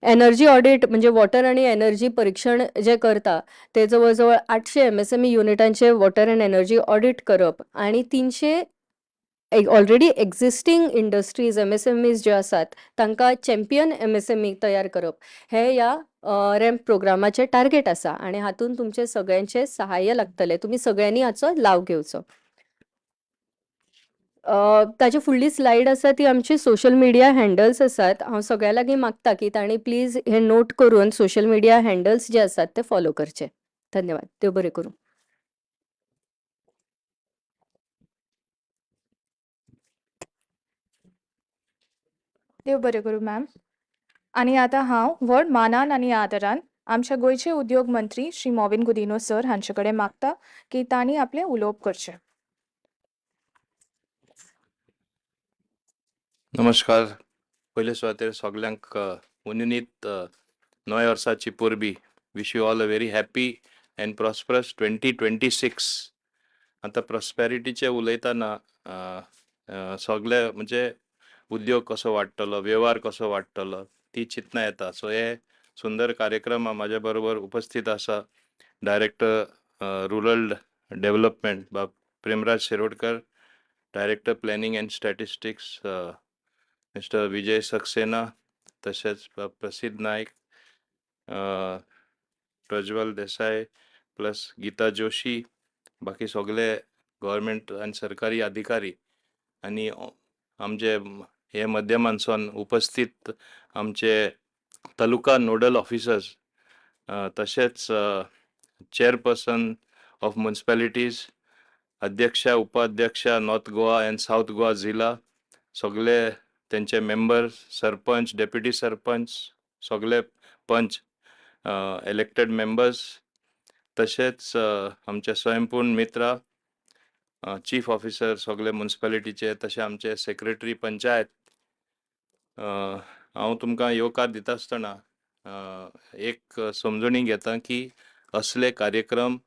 एनर्जी ऑडिट म्हणजे वॉटर आनी एनर्जी परिक्षण जे करता ते जवळ जवळ 800 MSME युनिटांचे वॉटर अँड एनर्जी audit करप आनी 300 ऑलरेडी एक्झिस्टींग इंडस्ट्रीज MSMEs ज्यो आसात तांकां चॅम्पियन MSME तयार करप हे ह्या रॅम्प प्रोग्रामाचें टार्गेट आसा. आनी हातूंत तुमचें सगळ्यांचें सहाय्य लागतलें, तुमी सगळ्यांनी हाचो लाव घेवचो. ताचे फुडली स्लायड आसा ती आमची सोशल मिडिया हँडल्स आसात. हांव सगळ्यां लागीं मागता की तांणी प्लीज हे नोट करून सोशल मिडिया हँडल्स जे आसात ते फॉलो करचे. धन्यवाद, देव बरें करूं. देव बरें करूं मॅम. आनी आतां हांव व्हड मानान आनी आदरान आमच्या गोंयचे उद्योग मंत्री श्री मॉविन गुदिन्हो सर हांचे कडेन मागता की तांणी आपलें उलोवप करचें. नमस्कार. पयले सुवातेर सगल्यांक उनिनीत नव्या वर्साची परबी. Wish you all a very happy and prosperous 2026. आतां प्रॉस्पेरिटीचे उलयतना सगळे म्हणजे उद्योग कसो वाडटलो, वेव्हार कसो वाडटलो ती चिंतना येता. सो हे सुंदर कार्यक्रम म्हाज्या बरोबर उपस्थित आसा डायरेक्टर रुरल डेव्हलपमेंट बाब Premraj Shirodkar, director planning and statistics mister Vijay Saxena, तशेंच प्रसिद्ध नायक, प्रज्वल देसाय प्लस गीता जोशी, बाकी सगळे गव्हर्मेंट आनी सरकारी अधिकारी आनी आमचे हे माध्यमांसून उपस्थित आमचे तालुका नोडल ऑफिसर्स, तशेंच चेअरपर्सन ऑफ म्युनिसिपॅलिटीज, अध्यक्षा उपाध्यक्षा north Goa and south Goa जिला, सगळे तेंचे मेंबर, सरपंच, डेप्युटी सरपंच, सगळे पंच, इलेक्टेड मेंबर्स, तशेंच आमचे स्वयंपूर्ण मित्रा, चीफ ऑफिसर सगळे म्युनिसिपॅलिटीचे, तशें आमचे सेक्रेटरी पंचायत. हांव तुमकां येवकार दिता आसतना एक समजणी घेता की असले कार्यक्रम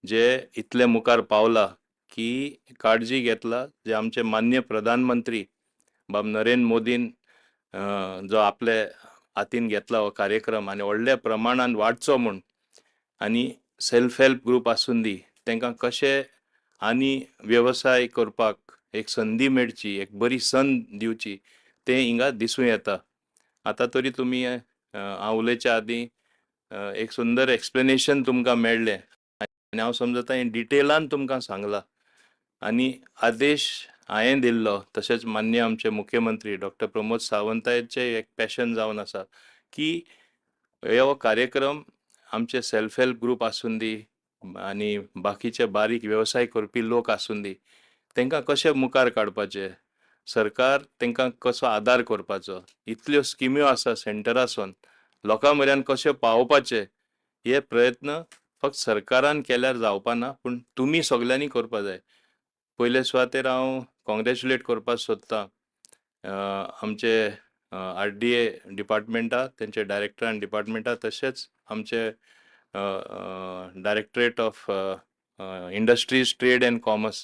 जे इतले मुखार पावला की काळजी घेतला जे आमचे मान्य प्रधानमंत्री बाब नरेंद्र मोदीन जो आपले हातीन घेतला हो कार्यक्रम आनी व्हडल्या प्रमाणान वाडचो म्हूण आनी सेल्फ हेल्प ग्रूप आसून दी तांकां कशें आनी वेवसाय करपाक एक संदी मेळची, एक बरी संद दिवची तें हिंगा दिसूं येता. आतां तरी तुमी हांव उलयच्या आदीं एक सुंदर एक्सप्लेनेशन तुमकां मेळ्ळें आनी हांव समजता हें डिटेलान तुमकां सांगलां आनी आदेश हांवें दिल्लो तशेंच मान्य आमचे मुख्यमंत्री डॉक्टर प्रमोद सावंताचें एक पॅशन जावन आसा की हो कार्यक्रम आमचे सेल्फ हेल्प ग्रूप आसूं दी आनी बाकीचे बारीक वेवसाय करपी लोक आसूं दी, तांकां कशें मुखार काडपाचें, सरकार तांकां कसो आदार करपाचो, इतल्यो स्किम्यो आसा सेंटरासून लोकां म्हऱ्यान कशें पावोवपाचें, हे प्रयत्न फक्त सरकारान केल्यार जावपा ना, पूण तुमी सगल्यांनी करपा जाय. पयले सुवातेर हांव कॉंग्रेच्युलेट करपाक सोदतां आमचे RDA डिपार्टमेंटा, तेंचे डायरेक्टर आनी डिपार्टमेंटा, तशेंच आमचे Directorate of Industries Trade and Commerce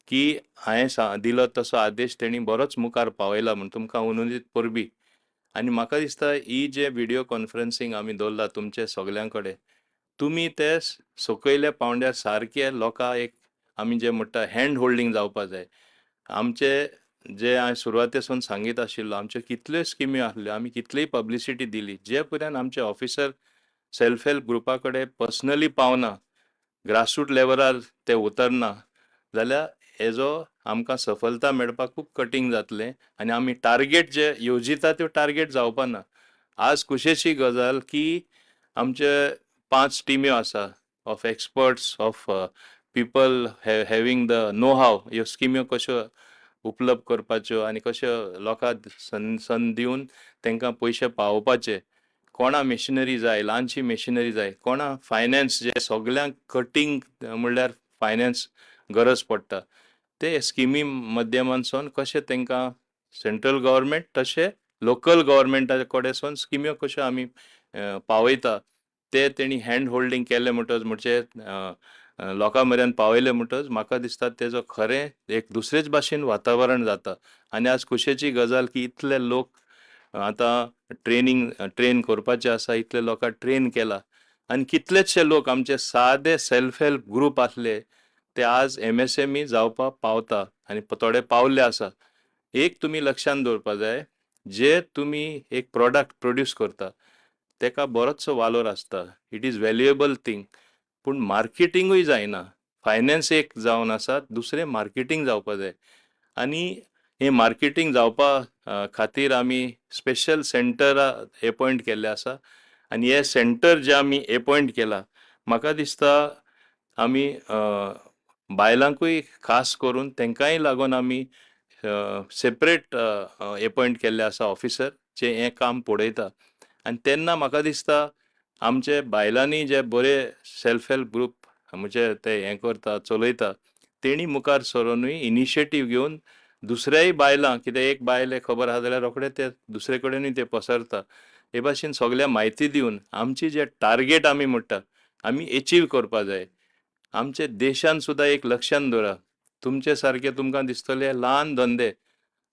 की हांवें दिलो तसो आदेश तेणी बरोच मुखार पावयला म्हूण तुमकां उनदीत परबी. आनी म्हाका दिसता ही जे विडियो कॉन्फरन्सींग आमी दवरला तुमचे सगल्यां कडेन, तुमी ते सकयल्या पावंड्यार सारके लोकां एक आमी जे म्हणटा हँड होल्डींग जावपा जाय. आमचे जे हांवें सुरवातेसून सांगीत आशिल्लो, आमच्यो कितल्यो स्किम्यो आसल्यो, आमी कितलीय पब्लिसिटी दिली, जे पर्यंत आमचे ऑफिसर सेल्फ हेल्प ग्रुपा कडेन पर्सनली पावना, ग्रासरूट लेवलार ते उतरना जाल्यार हेजो आमकां सफलता मेळपाक खूब कठीण जातलें आनी आमी टार्गेट जे येवजिता त्यो टार्गेट जावपा ना. आज खुशेची गजाल की आमचे 5 टिम्यो आसा of experts, of people having the know how, ह्यो स्किम्यो कश्यो उपलब्ध करपाच्यो आनी कश्यो लोकांक संद दिवन तांकां पयशे पावोवपाचे. कोणा मेशिनरी जाय, ल्हानशी मेशिनरी जाय, कोणा फायनान्स, जे सगल्यांक कटींग म्हणल्यार फायनान्स गरज पडटा, ते स्किमी माध्यमांसून कशें तांकां सेंट्रल गव्हर्मेंट तशें लोकल गव्हर्मेंटा कडेन स्किम्यो कश्यो आमी पावयता ते तेणी हँड होल्डींग केलें म्हणटच, म्हणजे लोकां मेरेन पावयलें म्हणटच म्हाका दिसता तेजो खरें एक दुसरेच भाशेन वातावरण जाता. आनी आज खुशेची गजाल की इतले लोक आतां ट्रेन करपाचे आसा, इतले लोकांक ट्रेन केला आनी कितलेशे लोक आमचे सादे सेल्फ हेल्प ग्रूप आसले ते आज MSME जावपाक पावता आनी थोडे पावल्ले आसा. एक तुमी लक्षांत दवरपा जाय, जे तुमी एक प्रोडक्ट प्रोड्यूस करता तेका बरोचसो वालोर आसता, it is valuable thing, पूण मार्केटिंगूय जायना. फायनान्स एक जावन आसा, दुसरें मार्केटींग जावपा जाय आनी हें मार्केटींग जावपा खातीर आमी स्पेशल सेंटर एपॉयंट केल्ले आसा आनी हे सेंटर जे आमी एपॉयंट केला, म्हाका दिसता आमी बायलांकूय खास करून तांकांय लागून आमी सेपरेट एपॉयंट केल्ले आसा ऑफिसर जे हें काम पळयता. आनी तेन्ना म्हाका दिसता आमचे बायलांनी जे बरे सेल्फ हेल्प ग्रूप म्हणजे ते हें करता चलयता तेणी मुखार सरोनूय इनिशिएटीव घेवन दुसऱ्याय बायलां, कित्याक एक बायल खबर आसा जाल्यार रोखडे ते दुसरे कडेनूय ते पसरता, हे भाशेन सगळ्या म्हायती दिवन आमची जे टार्गेट आमी म्हणटा आमी एचीव करपा जाय. आमचे देशान सुद्दां एक लक्षान दवरा, तुमचे सारके तुमकां दिसतले ल्हान धंदे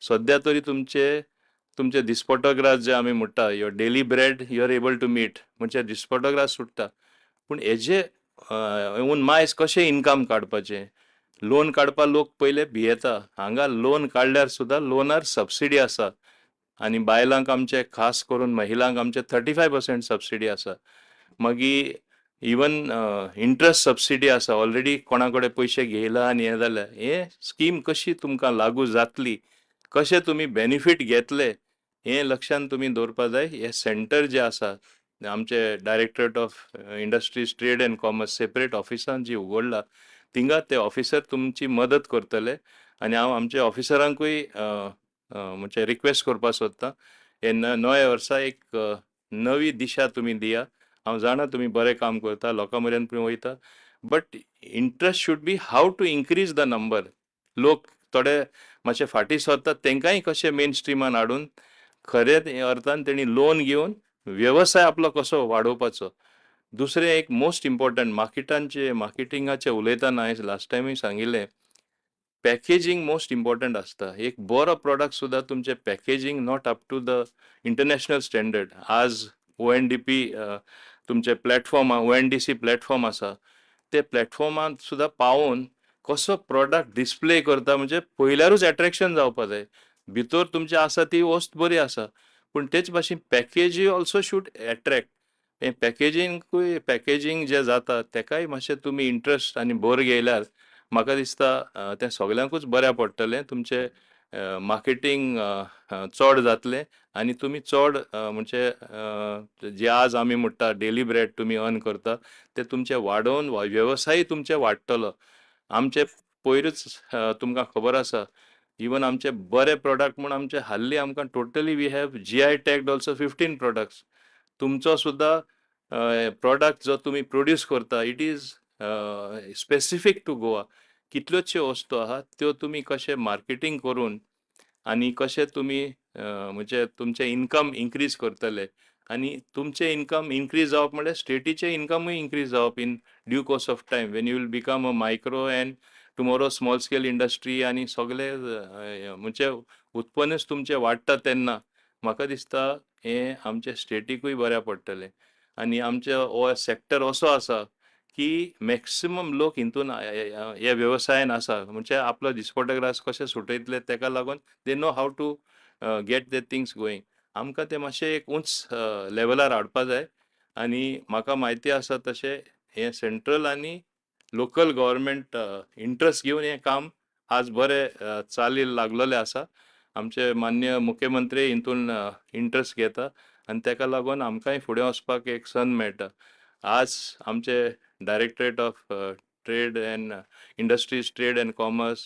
सद्या तरी तुमचे दिसपटो ग्रास जे आमी म्हणटा, your daily bread you are able to meet, म्हणजे दिसपटो ग्रास सुट्टा, पूण हेजे येवन मायज कशें इनकम काडपाचें, लोन काडपाक लोक पयले भियेता. हांगा लोन काडल्यार सुद्दां लोनार सबसिडी आसा आनी बायलांक आमचे खास करून महिलांक आमचे 35% सबसिडी आसा. मागीर इवन इंट्रस्ट सबसिडी आसा, ऑलरेडी कोणा कडेन पयशे घेयला आनी हें जाल्यार हे स्कीम कशी तुमकां लागू जातली, कशें तुमी बेनिफीट घेतले हें लक्षान तुमी दवरपा जाय. हें सेंटर जें आसा आमचे Directorate of Industries Trade and Commerce separate ऑफिसान जी उगडला थिंगा ते ऑफिसर तुमची मदत करतले आनी हांव आमच्या ऑफिसरांकूय म्हणजे रिक्वेस्ट करपाक सोदतां, हे नव्या वर्सा एक नवी दिशा तुमी दिया. हांव जाणा तुमी बरें काम करता, लोकां मेरेन तुमी वयता, but interest should be how to increase the number. लोक थोडे मातशे फाटीं सरतात तेंकांय कशें मेन स्ट्रिमान हाडून खरे अर्थान तेणी लोन घेवन वेवसाय आपलो कसो वाडोवपाचो. दुसरें एक मोस्ट इम्पॉर्टंट मार्केटांचे मार्केटिंगाचे उलयतना हांवें लास्ट टायमूय सांगिल्लें, पॅकेजींग मोस्ट इम्पॉर्टंट आसता. एक बरो प्रोडक्ट सुद्दां तुमचें packaging not up to the international standard. आज ONDP तुमचें प्लॅटफॉर्म ONDC platform आसा, ते प्लॅटफॉर्मांत सुद्दां पावोवन कसो प्रोडक्ट डिस्प्ले करता म्हणजे पयल्यारूच एट्रेक्शन जावपा जाय. भितर तुमचें आसा ती वस्त बरी आसा, पूण तेच भाशेन पॅकेजी ऑल्सो should attract. हें पॅकेजींगूय पॅकेजींग जें जाता तेकाय मातशें तुमी इंट्रस्ट आनी भर घेयल्यार म्हाका दिसता तें सगल्यांकूच बऱ्या पडटलें. तुमचे मार्केटींग चड जातलें आनी तुमी चड म्हणजे जे आज आमी म्हणटा डेली ब्रेड तुमी अर्न करता ते तुमचे वाडोवन वेवसाय तुमचे वाडटलो. आमचे पयरूच तुमकां खबर आसा, इवन आमचे बरे प्रोडक्ट म्हूण आमचे हाल्ली आमकां totally we have GI tagged also 15 products. तुमचो सुद्दां प्रोडक्ट जो तुमी प्रोड्यूस करता, it is specific to Goa. कितल्योचश्यो वस्तू आहा त्यो तुमी कशें मार्केटींग करून आनी कशें तुमी म्हणजे तुमचें इनकम इन्क्रीज करतले आनी तुमचें इनकम इन्क्रीज जावप म्हणल्यार स्टेटीचें इनकमूय इन्क्रीज जावप in due course of time, when you will become a micro and tomorrow small scale industry आनी सगळे म्हणजे उत्पन्नच तुमचें वाडटा तेन्ना म्हाका दिसता हें आमच्या स्टेटीकूय बऱ्या पडटलें. आनी आमचो हो सॅक्टर असो आसा की मॅक्सिमम लोक हितून ह्या वेवसायान आसा, म्हणजे आपलो दिसपटो ग्रास कशें सुटयतले तेका लागून they know how to get the things going. आमकां तें मातशें एक उंच लेवलार हाडपा जाय आनी म्हाका म्हायती आसा तशें हें सेंट्रल आनी लोकल गव्हर्मेंट इंट्रस्ट घेवन हें काम आज बरें चालीक लागलेलें आसा. आमचे मान्य मुख्यमंत्री हितून इंट्रस्ट घेता आनी तेका लागून आमकांय फुडें वचपाक एक संद मेळटा. आज आमचे Directorate of Trade and Industries, Trade and Commerce,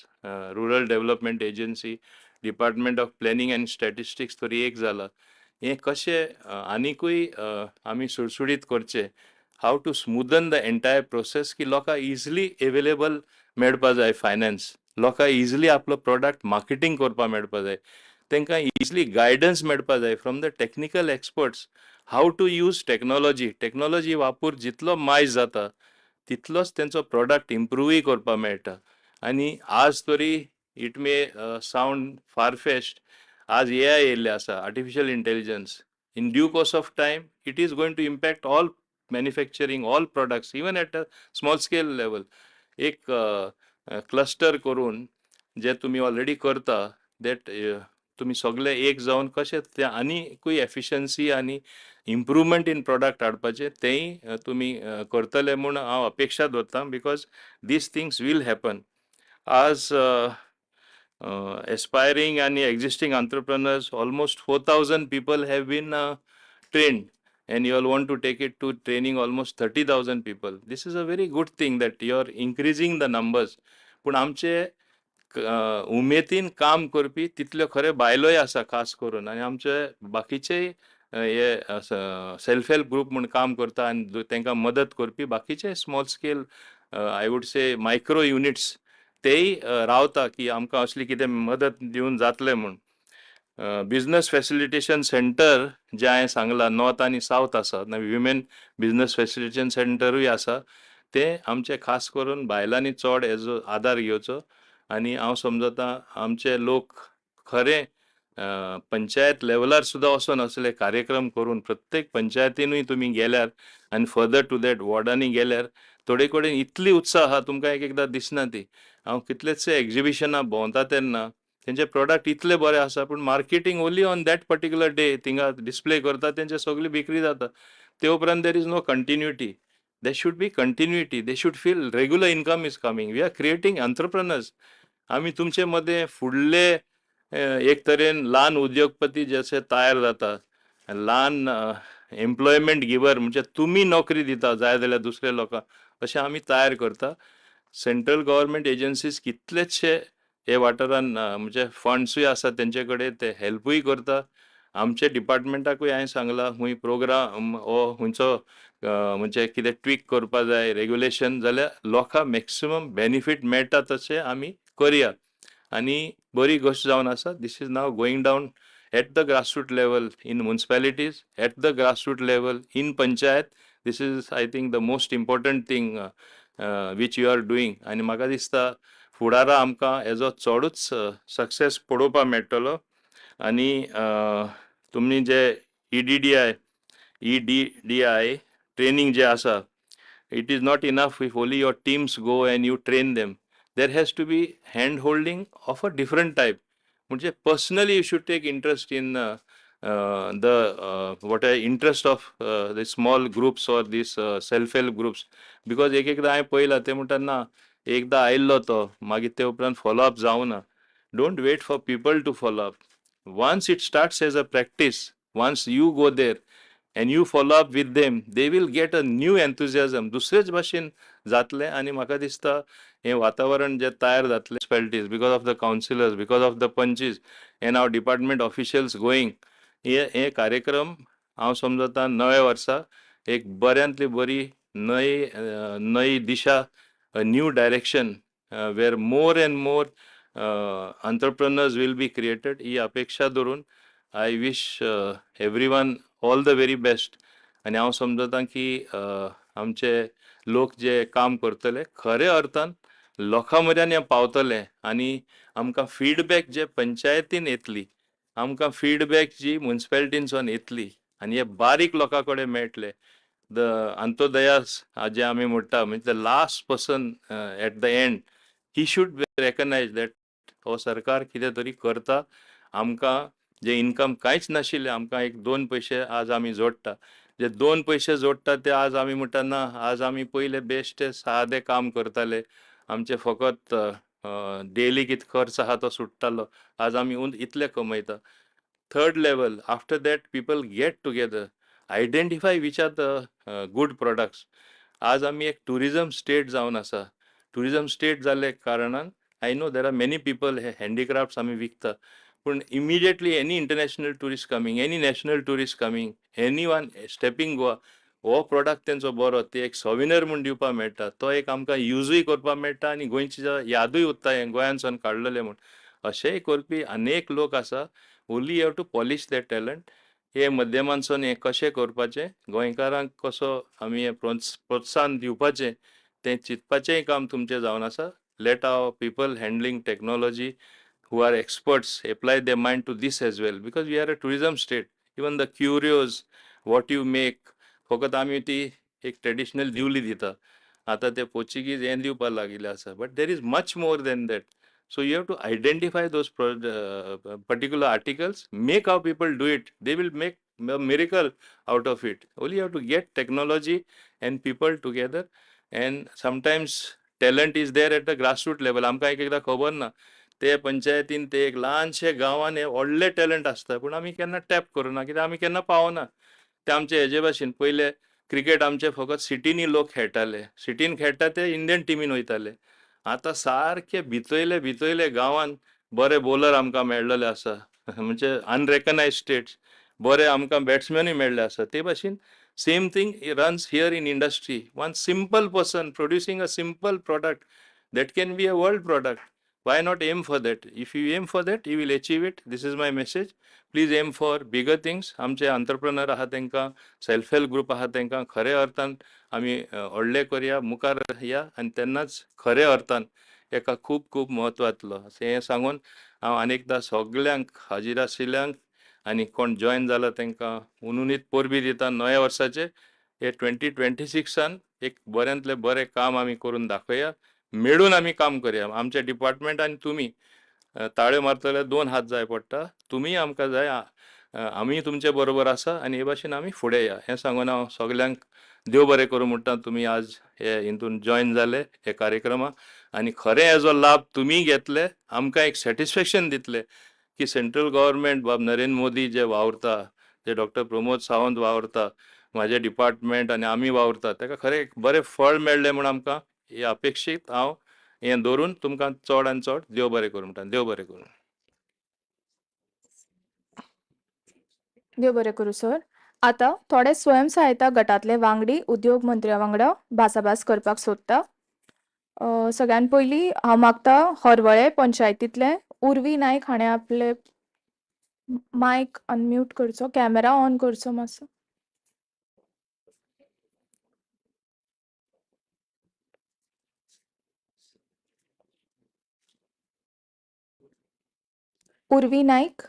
Rural Development Agency, Department of Planning and Statistics तरी एक जाला. हें कशें आनिकूय आमी सुडसुडीत करचें, how to smoothen the entire process की लोकांक इजिली एवेलेबल मेळपा जाय फायनान्स, लोकांक इजिली आपलो प्रोडक्ट मार्केटींग करपाक मेळपा जाय, तांकां इजिली गायडन्स मेळपा जाय from the technical experts how to use technology. Technology वापर जितलो मायज जाता तितलोच तेंचो प्रोडक्ट इम्प्रुवूय करपाक मेळटा. आनी आज तरी it may sound far-fetched, आज एआय येयल्लें आसा, artificial intelligence. In due course of time it is going to impact all manufacturing, all products, even at a small scale level. एक क्लस्टर करून जे तुमी ऑलरेडी करता that तुमी सगळे एक जावन कशें ते आनीकूय एफिशन्सी आनी इम्प्रुवमेंट इन प्रोडक्ट हाडपाचें तेंय तुमी करतले म्हूण हांव अपेक्षा दवरता, because these things will happen. आज aspiring and existing entrepreneurs, almost 4,000 people have been trained, and you all want to take it to training almost 30,000 people. This is a very good thing that you are increasing the numbers. पूण आमचे उमेदीन काम करपी तितल्यो खरे बायलोय आसा खास करून, आनी आमचे बाकीचे हे सेल्फ हेल्प ग्रूप म्हूण काम करता आनी तांकां मदत करपी बाकीचे small scale, I would say micro units तेय रावता की आमकां असली कितें मदत दिवन जातलें म्हूण. बिजनस फॅसिलिटेशन सेंटर जें हांवें सांगलां नॉर्थ आनी सावथ आसा, विमेन बिजनस फॅसिलिटेशन सेंटरूय आसा, तें आमचें खास करून बायलांनी चड हेजो आदार घेवचो. आनी हांव समजता आमचे लोक खरें पंचायत लेवलार सुद्दां वचोन असले कार्यक्रम करून प्रत्येक पंचायतीनूय तुमी गेल्यार आनी फर्दर टू that वॉर्डांनी गेल्यार थोडे कडेन इतली उत्साह आहा तुमकां एक एकदां दिसना ती. हांव कितलेशे एग्जिबिशनां भोंवता तेन्ना तेंचे प्रोडक्ट इतले बरे आसा, पूण marketing only on that particular day थिंगा डिस्प्ले करता, तेंचे सगळी विक्री जाता. ते उपरांत there is no continuity. There should be continuity. They should feel regular income is coming. We are creating entrepreneurs. आमी तुमचे मदें फुडले एक तरेन ल्हान उद्योगपती जशे तयार जाता, ल्हान एम्प्लॉयमेंट गिवर म्हणजे तुमी नोकरी दिता जाय जाल्यार दुसऱ्या लोकांक, अशें आमी तयार करता. सेंट्रल गव्हर्मेंट एजन्सीज कितलेशे हे वाठारान म्हणजे फंड्सूय आसा तेंचे कडेन, ते हेल्पूय करता. आमचे डिपार्टमेंटाकूय हांवें सांगलां खूंय प्रोग्राम हो खंयचो म्हणजे कितें ट्वीक करपा जाय रेगुलेशन जाल्यार लोकांक मॅक्सिमम बेनिफीट मेळटा तशें आमी करया. आनी बरी गोश्ट जावन आसा, this is now going down at the grassroot level in municipalities, at the grassroot level in panchayat. This is, I think, the most important thing which you are doing. आनी म्हाका दिसता फुडारा आमकां हेजो चडूच सक्सेस पळोवपाक मेळटलो. आनी तुमी जे EDDI training जे आसा, it is not enough if only your teams go and you train them. There has to be hand holding of a different type. म्हणजे personally you should take interest in the what I interest of the small groups or these self help groups, because एक एकदां हांवें पळयलां ते म्हणटा ना एकदां आयिल्लो तो मागीर ते उपरांत फॉलो अप जावना. Don't wait for people to follow up. Once it starts as a practice, once you go there and you follow up with them, they will get a new enthusiasm. दुसरेच भाशेन जातलें आनी म्हाका दिसता हें वातावरण जें तयार जातलें municipalities, because of the councillors, because of the panchs and our department officials going, हे हे कार्यक्रम हांव समजता नव्या वर्सा एक बऱ्यांतली बरी नवी नवी दिशा, a new direction where more and more entrepreneurs will be created, ही अपेक्षा धरून I wish everyone all the very best. आनी हांव समजता की आमचे लोक जे काम करतले खऱ्या अर्थान लोकां म्हऱ्यान हें पावतले आनी आमकां फिडबॅक जे पंचायतीन येतली, आमकां फिडबॅक जी मुन्सिपेलिटीनसून येतली आनी हे बारीक लोकां कडेन मेळटले, the अंत्योदयास जे आमी म्हणटा, म्हणजे the last person at the end, he should recognize that हो सरकार कितें तरी करता. आमकां जे इनकम कांयच नाशिल्लें, आमकां एक दोन पयशे आज आमी जोडटा, जे दोन पयशे जोडटा ते आज आमी म्हणटा ना, आज आमी पयले बेश्टे सादें काम करताले, आमचे फकत डेली कितें खर्च आहा तो सुट्टालो, आज आमी इतले कमयता. Third level, after that people get together, identify which are the good products. आज आमी एक ट्युरिजम स्टेट जावन आसा. ट्युरिजम स्टेट जाल्ले कारणान I know there are many people hey handicrafts आमी विकता, पूण immediately any international tourist coming, any national tourist coming, anyone stepping Goa, हो प्रोडक्ट तेंचो बरो, ते एक सोविनर म्हूण दिवपाक मेळटा, तो एक आमकां युजूय करपाक मेळटा आनी गोंयची यादूय उरता हें गोंयांतसून काडलेलें म्हूण. अशेंय करपी अनेक लोक आसा. Only have to polish that talent. हे माध्यमांसून हें कशें करपाचें, गोंयकारांक कसो आमी हें प्रोत्साहन दिवपाचें तें चिंतपाचेंय काम तुमचें जावन आसा. Let our people handling technology who are experts apply their mind to this as well, because we are a tourism state. Even the curios, what you make, फकत आमी ती एक ट्रेडिशनल दिवली दिता, आतां ते पोर्चुगीज हें दिवपाक लागिल्ले आसा, but there is much more than that. So you have to identify those particular articles, make our people do it, they will make a miracle out of it. Only you have to get technology and people together, and sometimes talent is there at the grassroots level. आमकां एक एकदां खबर ना, ते पंचायतीन ते एक ल्हानशे गांवान हे व्हडले टॅलंट आसता, पूण आमी केन्ना टॅप करुना, कित्याक आमी केन्ना पावना. ते आमचे हेजे भाशेन पयले क्रिकेट आमचे फकत सिटींनी लोक खेळटाले, सिटीन खेळटा ते इंडियन टिमीन वयताले. आतां सारके भितयले भितयले गांवान बरे बॉलर आमकां मेळ्ळेले आसा, म्हणजे अनरेकनायज स्टेट्स बरे आमकां बॅट्समॅनूय मेळ्ळे आसा. ते भाशेन same thing runs here in industry. One simple person producing a simple product that can be a world product. Why not aim for that? If you aim for that, you will achieve it. This is my message. Please aim for bigger things. आमचे अंतरप्रनर आहा तेंकां, self help group आहा तेंकां खऱ्या अर्थान आमी व्हडले करया, मुखार या आनी तेन्नाच खऱ्या अर्थान एका खूब खूब म्हत्व येतलो. अशें हें सांगून हांव आनी एकदां सगल्यांक हाजीर आशिल्ल्यांक आनी कोण जॉयन जाला तेंकां हुनहुनीत परबीं दिता. नव्या वर्साचे हे 2026 एक बऱ्यांतलें बरें काम आमी करून दाखोवया, मेळून आमी काम करया. आमच्या डिपार्टमेंट आनी तुमी ताळयो मारतले दोन हात जाय पडटा, तुमीय आमकां जाय, आमी तुमचे बरोबर आसा आनी हे भाशेन आमी फुडें या हें सांगून हांव सगल्यांक देव बरें करूं म्हणटा. तुमी आज हे हितून जॉयन जाले हे कार्यक्रमाक आनी खरें हेजो लाभ तुमी घेतले, आमकां एक सॅटिस्फॅक्शन दितले की सेंट्रल गव्हर्मेंट बाब नरेंद्र मोदी जे वावुरता, जे डॉक्टर प्रमोद सावंत वावुरता, म्हाजें डिपार्टमेंट आनी आमी वावुरता, ताका खरें एक बरें फळ मेळ्ळें म्हूण आमकां हे अपेक्षीत हांव हें दवरून तुमकां चड आनी चड देव बरें करूं म्हणटा. देव बरें करूं. देव बरें करूं सर. आतां थोडे स्वयं सहायता गटांतले वांगडी उद्योग मंत्र्या वांगडा भासाभास करपाक सोदता. सगळ्यान पयलीं हांव मागता हरवळे पंचायतींतले उर्वी नायक हाणें आपले मायक अनम्यूट करचो, कॅमेरा ऑन करचो मातसो. उर्वी नायक.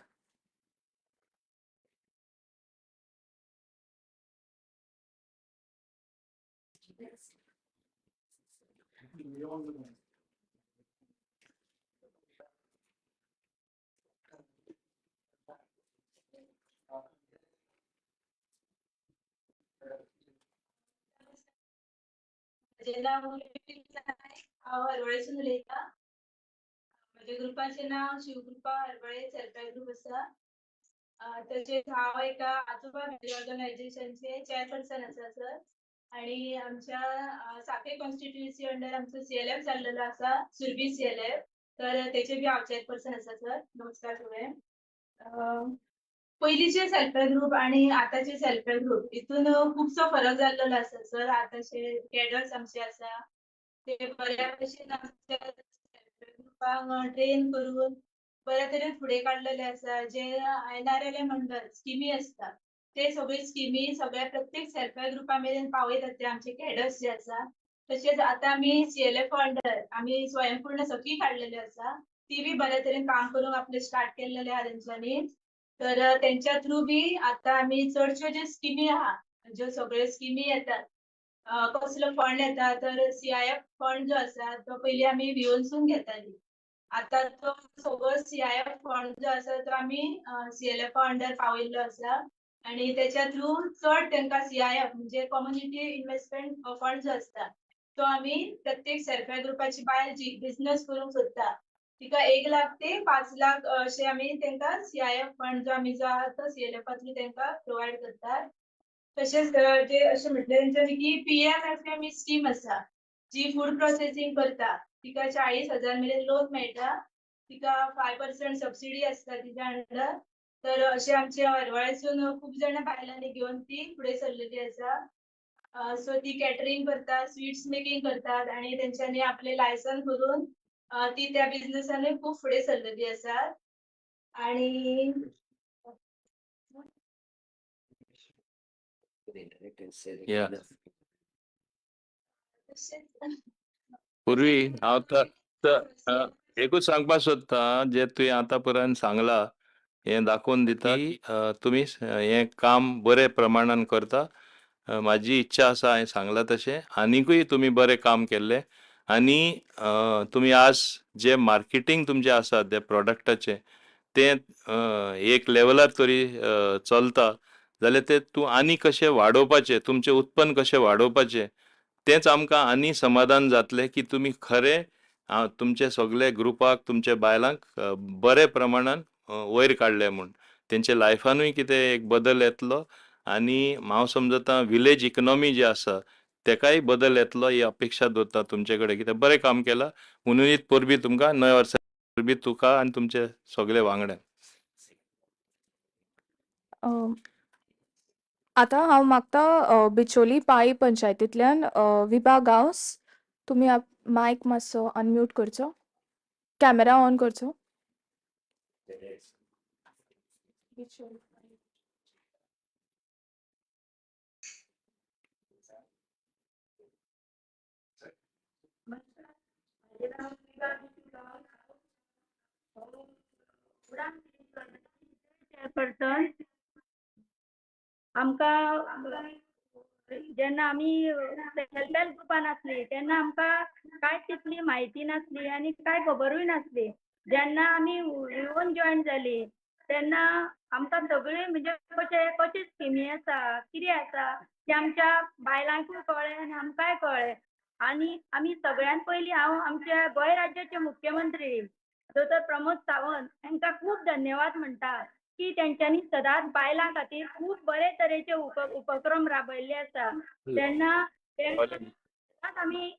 म्हजें नांव उर्वी नायक, हांव हरवळेसून उलयतां. म्हजें म्हज्या ग्रुपाचें नांव Shivkrupa Harvalem self help group आसा. तशेंच हांव एका आजोबा ऑर्गनायझेशनचे चेअरपर्सन आसा सर. आणि आमच्या साखळे कॉन्स्टिट्युएन्सी अंडर आमचो सीएलएफ जाल्लेलो आसा, सुरभी सीएलएफ, तर तेचे बी हांव चेअरपर्सन आसा सर. नमस्कार सगळ्यांक. पयलींचे सेल्फ हेल्प ग्रुप आणि आतांचे सेल्फ हेल्प ग्रुप हितून खुबसो फरक जाल्लेलो आसा सर. आतांचे कॅडर्स आमचे आसा ते बऱ्या भशेन आमच्या सेल्फ हेल्प ग्रुपांक ट्रेन करून बऱ्या तरेन फुडें काडलेले आसा. जे एनआरएलएम अंडर स्किमी आसता ते सगळे स्किमी सगळ्या प्रत्येक सेल्फ हेल्प ग्रुपा मेरेन पावयतात ते आमचे कॅडर्स जे आसा. तशेंच आतां आमी सीएलएफ अंडर आमी स्वयंपूर्ण सखी काडलेले आसा, ती बी बऱ्या तरेन काम करूंक आपले स्टार्ट केल्लेले आहा तेंच्यांनी. तर तेंच्या थ्रू बी आतां आमी चडश्यो ज्यो स्किमी आहा, ज्यो सगळ्यो स्किमी येतात, कसलो फंड येता तर सीआयएफ फंड जो आसा तो पयलीं आमी विओनसून घेताली. आतां तो सगळो सीआयएफ फंड जो आसा तो आमी सीएलएफ अंडर पावयल्लो आसा आणि तेच्या थ्रू चड तेंकां सीआयएफ म्हणजे कम्युनिटी इन्व्हेस्टमेंट फंड जो आसता तो आमी प्रत्येक सेल्फ हेल्प ग्रुपाची बायल जी बिझनस करूंक सोदता तिका 1 लाख ते 5 लाख अशे आमी तेंकां सीआयएफ फंड जो आमी जो आहा तो सीएलएफा थ्रू तेंकां प्रोवायड करतात. तशेंच जे अशें म्हटलें तेंच्यांनी की पीएमएफएम ही स्कीम आसा जी फूड प्रोसेसींग करता, तिका 40,000 मेरेन लोन मेळटा, तिका 5% सबसिडी आसता तिच्या अंडर. तर अशें आमच्या हरवळेसून खूब जाणां बायलांनी घेवन ती फुडें सरलेली आसा. सो ती कॅटरींग करता, स्वीट्स मेकिंग करतात आणि तेंच्यांनी आपलें लायसन करून ती त्या बिझनसानूय खूब फुडें सरलेली आसा. आणि पूर्वी हांव एकूच सांगपाक सोदता, जे तुवें आतां पर्यंत सांगला हें दाखोवन दिता की तुमी हें काम बरे प्रमाणान करता. म्हाजी इच्छा आसा हांवें सांगलां तशें आनिकूय तुमी बरें काम केल्लें आनी तुमी आज जे मार्केटींग तुमचें आसा त्या प्रोडक्टाचें तें एक लेवलार तरी चलता जाल्यार तें तूं आनी कशें वाडोवपाचें, तुमचें उत्पन्न कशें वाडोवपाचें तेंच आमकां आनी समाधान जातलें की तुमी खरें तुमचे सगळे ग्रुपाक तुमच्या बायलांक बरे प्रमाणान वयर काडले म्हूण तेंच्या लायफानूय कितें एक बदल येतलो आनी हांव समजता विलेज इकनॉमी जी आसा तेकाय बदल येतलो ही अपेक्षा दवरता तुमचे कडेन. कितें बरें काम केलां म्हणून परबी तुमकां नव्या वर्सा परबी तुका आनी तुमचे सगळे वांगड्यांक. आतां हांव मागता बिचोली पाळी पंचायतींतल्यान विभा गांवस, तुमी मायक मातसो अनम्यूट करचो, कॅमेरा ऑन करचो. चेअरपर्सन, आमकां जेन्ना आमी सेल्फ हेल्प ग्रुपान आसली तेन्ना आमकां कांय तितली म्हायती नासली आनी कांय खबरूय नासली. जेन्ना आमी येवन जॉयन जाली तेन्ना आमकां सगळीं म्हणजे कशें कशें स्किमी आसा कितें आसा तें आमच्या बायलांकूय कळ्ळें आनी आमकांय कळ्ळें. आनी आमी सगळ्यान पयलीं हांव आमच्या गोंय राज्याचे मुख्यमंत्री दोतोर प्रमोद सावंत हांकां खूब धन्यवाद म्हणटा की तेंच्यांनी सदांच बायलां खातीर खूब बरे तरेचे उपक्रम राबयल्ले आसा. तेन्ना आमी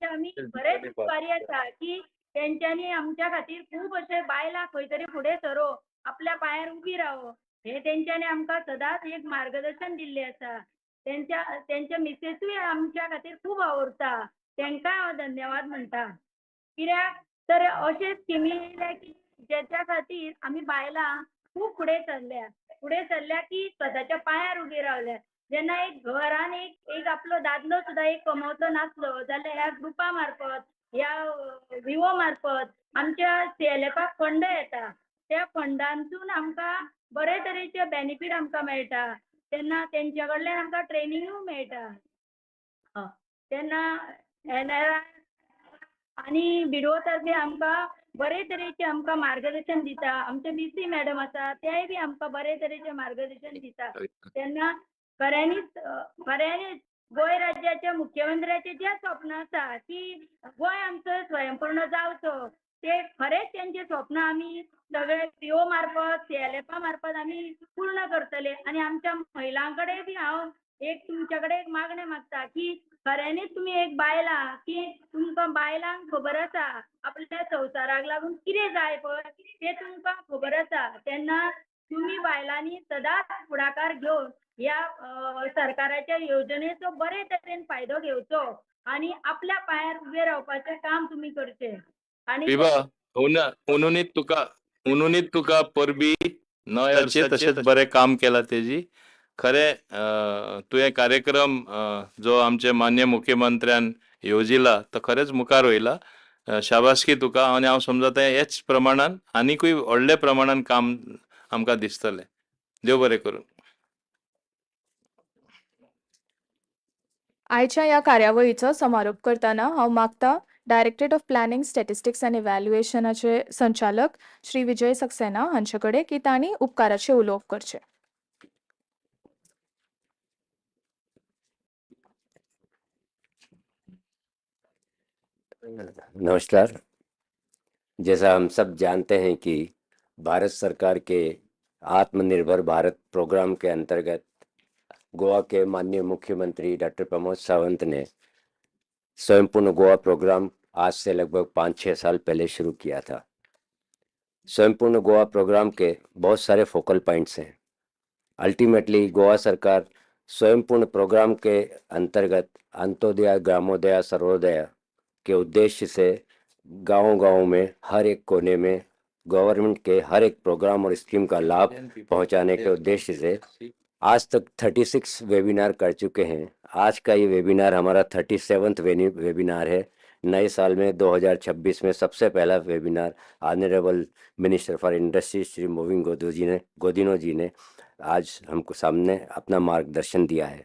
आमी बरेच उपकारी आसा की तेंच्यांनी आमच्या खातीर खूब अशे बायलां खंय तरी फुडें सरो, आपल्या पांयार उबी रावो हे तेंच्यांनी आमकां सदांच एक मार्गदर्शन दिल्लें आसा. तेंच्या मिसेसूय आमच्या खातीर खूब वावुरता, तेंकांय हांव धन्यवाद म्हणटा. कित्याक तर अशे स्किमी येयल्या की जेच्या खातीर आमी बायलां खूब फुडें सरल्या, फुडें सरल्या की स्वताच्या पांयार उबी रावल्या. जेन्ना एक घरान एक आपलो दादलो सुद्दां एक कमवतो नासलो जाल्यार ह्या ग्रुपा मार्फत ह्या विवो मार्फत आमच्या सीएलएफाक फंड येता, त्या फंडांतून आमकां बरे तरेचे बेनिफीट आमकां मेळटा. तेन्ना तेंच्या कडल्यान आमकां ट्रेनिंगूय मेळटा. तेन्ना एनआरआय आनी बिडवो तर्फे आमकां बरे तरेचे आमकां मार्गदर्शन दिता. आमचे बीसी मॅडम आसा तेय बी आमकां बरे तरेचे मार्गदर्शन दिता. तेन्ना खऱ्यांनीच खऱ्यांनीच गोंय राज्याच्या मुख्यमंत्र्याचें जें स्वप्न आसा की गोंय आमचो स्वयंपूर्ण जावचो, ते खरेंच तेंचे स्वप्न आमी सगळे पीओ मार्फत, सीएलएफा मार्फत आमी पूर्ण करतले. आनी आमच्या महिलां कडेन बी हांव एक तुमच्या कडेन एक मागणें मागता की खऱ्यांनीच तुमी एक बायलां की तुमकां बायलांक खबर आसा आपल्या संवसाराक लागून कितें जाय पळय तें तुमकां खबर आसा, तेन्ना तुमी बायलांनी सदांच फुडाकार घेवन ह्या सरकाराच्या येवजणेचो बरे तरेन फायदो घेवचो आनी आपल्या पांयार उबें रावपाचें काम तुमी करचें. आनी विभा, उनुनीत तुका परबी नव्या तशेंच बरें काम केलां तेजी. खरें तुवें कार्यक्रम जो आमचे मान्य मुख्यमंत्र्यान येवजिला तो खरेंच मुखार वयला. शाबासकी तुका. आनी हांव समजता हेच प्रमाणान आनिकूय व्हडले प्रमाणान काम आमकां दिसतलें. देव बरें करूं. आयच्या ह्या कार्यावळीचो समारोप करतना हांव मागता directorate of planning, statistics and इव्हॅल्युएशनाचे संचालक श्री विजय सक्सेना हांचे कडेन की तांणी उपकाराचें उलोवप करचें. नमस्कार. जैसा हम सब जानते हैं कि भारत सरकार के आत्मनिर्भर भारत प्रोग्राम के अंतर्गत गोवा के माननीय मुख्यमंत्री डॉक्टर प्रमोद सावंत ने स्वयंपूर्ण गोवा प्रोग्राम आज से लगभग 5-6 साल पहले शुरू किया था। स्वयंपूर्ण गोवा प्रोग्राम के बहुत सारे फोकल पॉइंट्स हैं। अल्टीमेटली गोवा सरकार स्वयंपूर्ण प्रोग्राम के अंतर्गत अंत्योदय, ग्रामोदय, सर्वोदय के उद्देश्य से गांव-गांव में हर एक कोने में गवर्नमेंट के हर एक प्रोग्राम और स्कीम का लाभ पहुंचाने के उद्देश्य से आज तक 36 वेबिनार कर चुके हैं। आज का ये वेबिनार हमारा 37th webinar है। नए साल में 2026 में सबसे पहला webinar honourable minister for industry Shri Mauvin Godinho ji ने आज हमको सामने अपना मार्गदर्शन दिया है।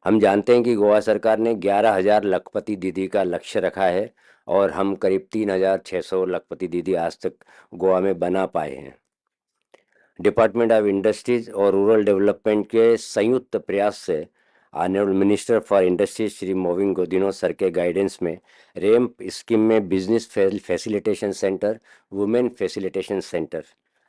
हम जानते हैं कि गोवा सरकार ने 11,000 लखपति दीदी का लक्ष्य रखा है और हम करीब 3,600 लखपति दीदी आज तक गोवा में बना पाए हैं। Department of industries Aur rural development K संयुक्त प्रयास से honourable minister for industries Shri Mauvin Godinho sir K guidance में रैम्प स्कीम में business facilitation centre, women facilitation centre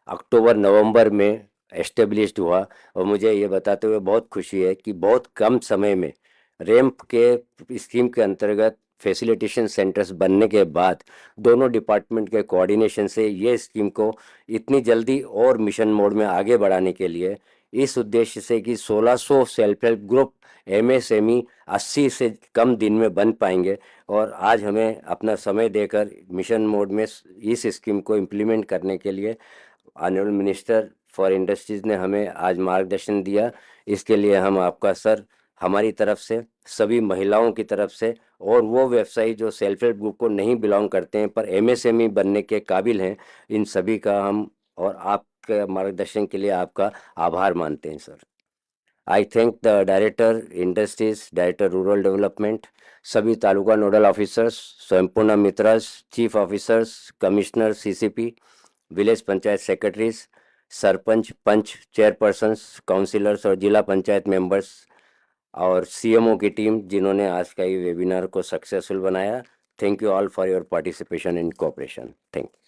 अक्टूबर नवंबर में एस्टेब्लिश्ड हुआ और मुझे ये बताते हुए बहुत खुशी है कि बहुत कम समय में रैम्प के स्कीम के अंतर्गत फैसिलिटेशन सेंटर्स बनने के बाद दोनों डिपार्टमेंट के कोऑर्डिनेशन से ये स्कीम को इतनी जल्दी और मिशन मोड में आगे बढ़ाने के लिए इस उद्देश्य से कि 1600 सेल्फ हेल्प ग्रुप MSME 80 से कम दिन में बन पाएंगे और आज हमें अपना समय देकर मिशन मोड में इस स्कीम को इम्प्लीमेंट करने के लिए ऑनरेबल मिनिस्टर फॉर इंडस्ट्रीज़ ने हमें आज मार्गदर्शन दिया। इसके लिए हम आपका सर हमारी तरफ से, सभी महिलाओं की तरफ से और वो व्यवसायी जो सेल्फ हेल्प ग्रुप को नहीं बिलोंग करते हैं पर MSME बनने के काबिल हैं, इन सभी का हम और आपके मार्गदर्शन के लिए आपका आभार मानते हैं sir. I thank the director industries, director rural development, सभी taluka nodal officers, Swayampurna Mitras, chief officers, commissioner CCP, village panchayat secretaries, sarpanch, panch, chairpersons, councillors और जिला पंचायत मेंबर्स और CMO की टीम जिन्होंने आज का ये वेबिनार को सक्सेसफुल बनाया। Thank you all for your participation and cooperation. Thank you.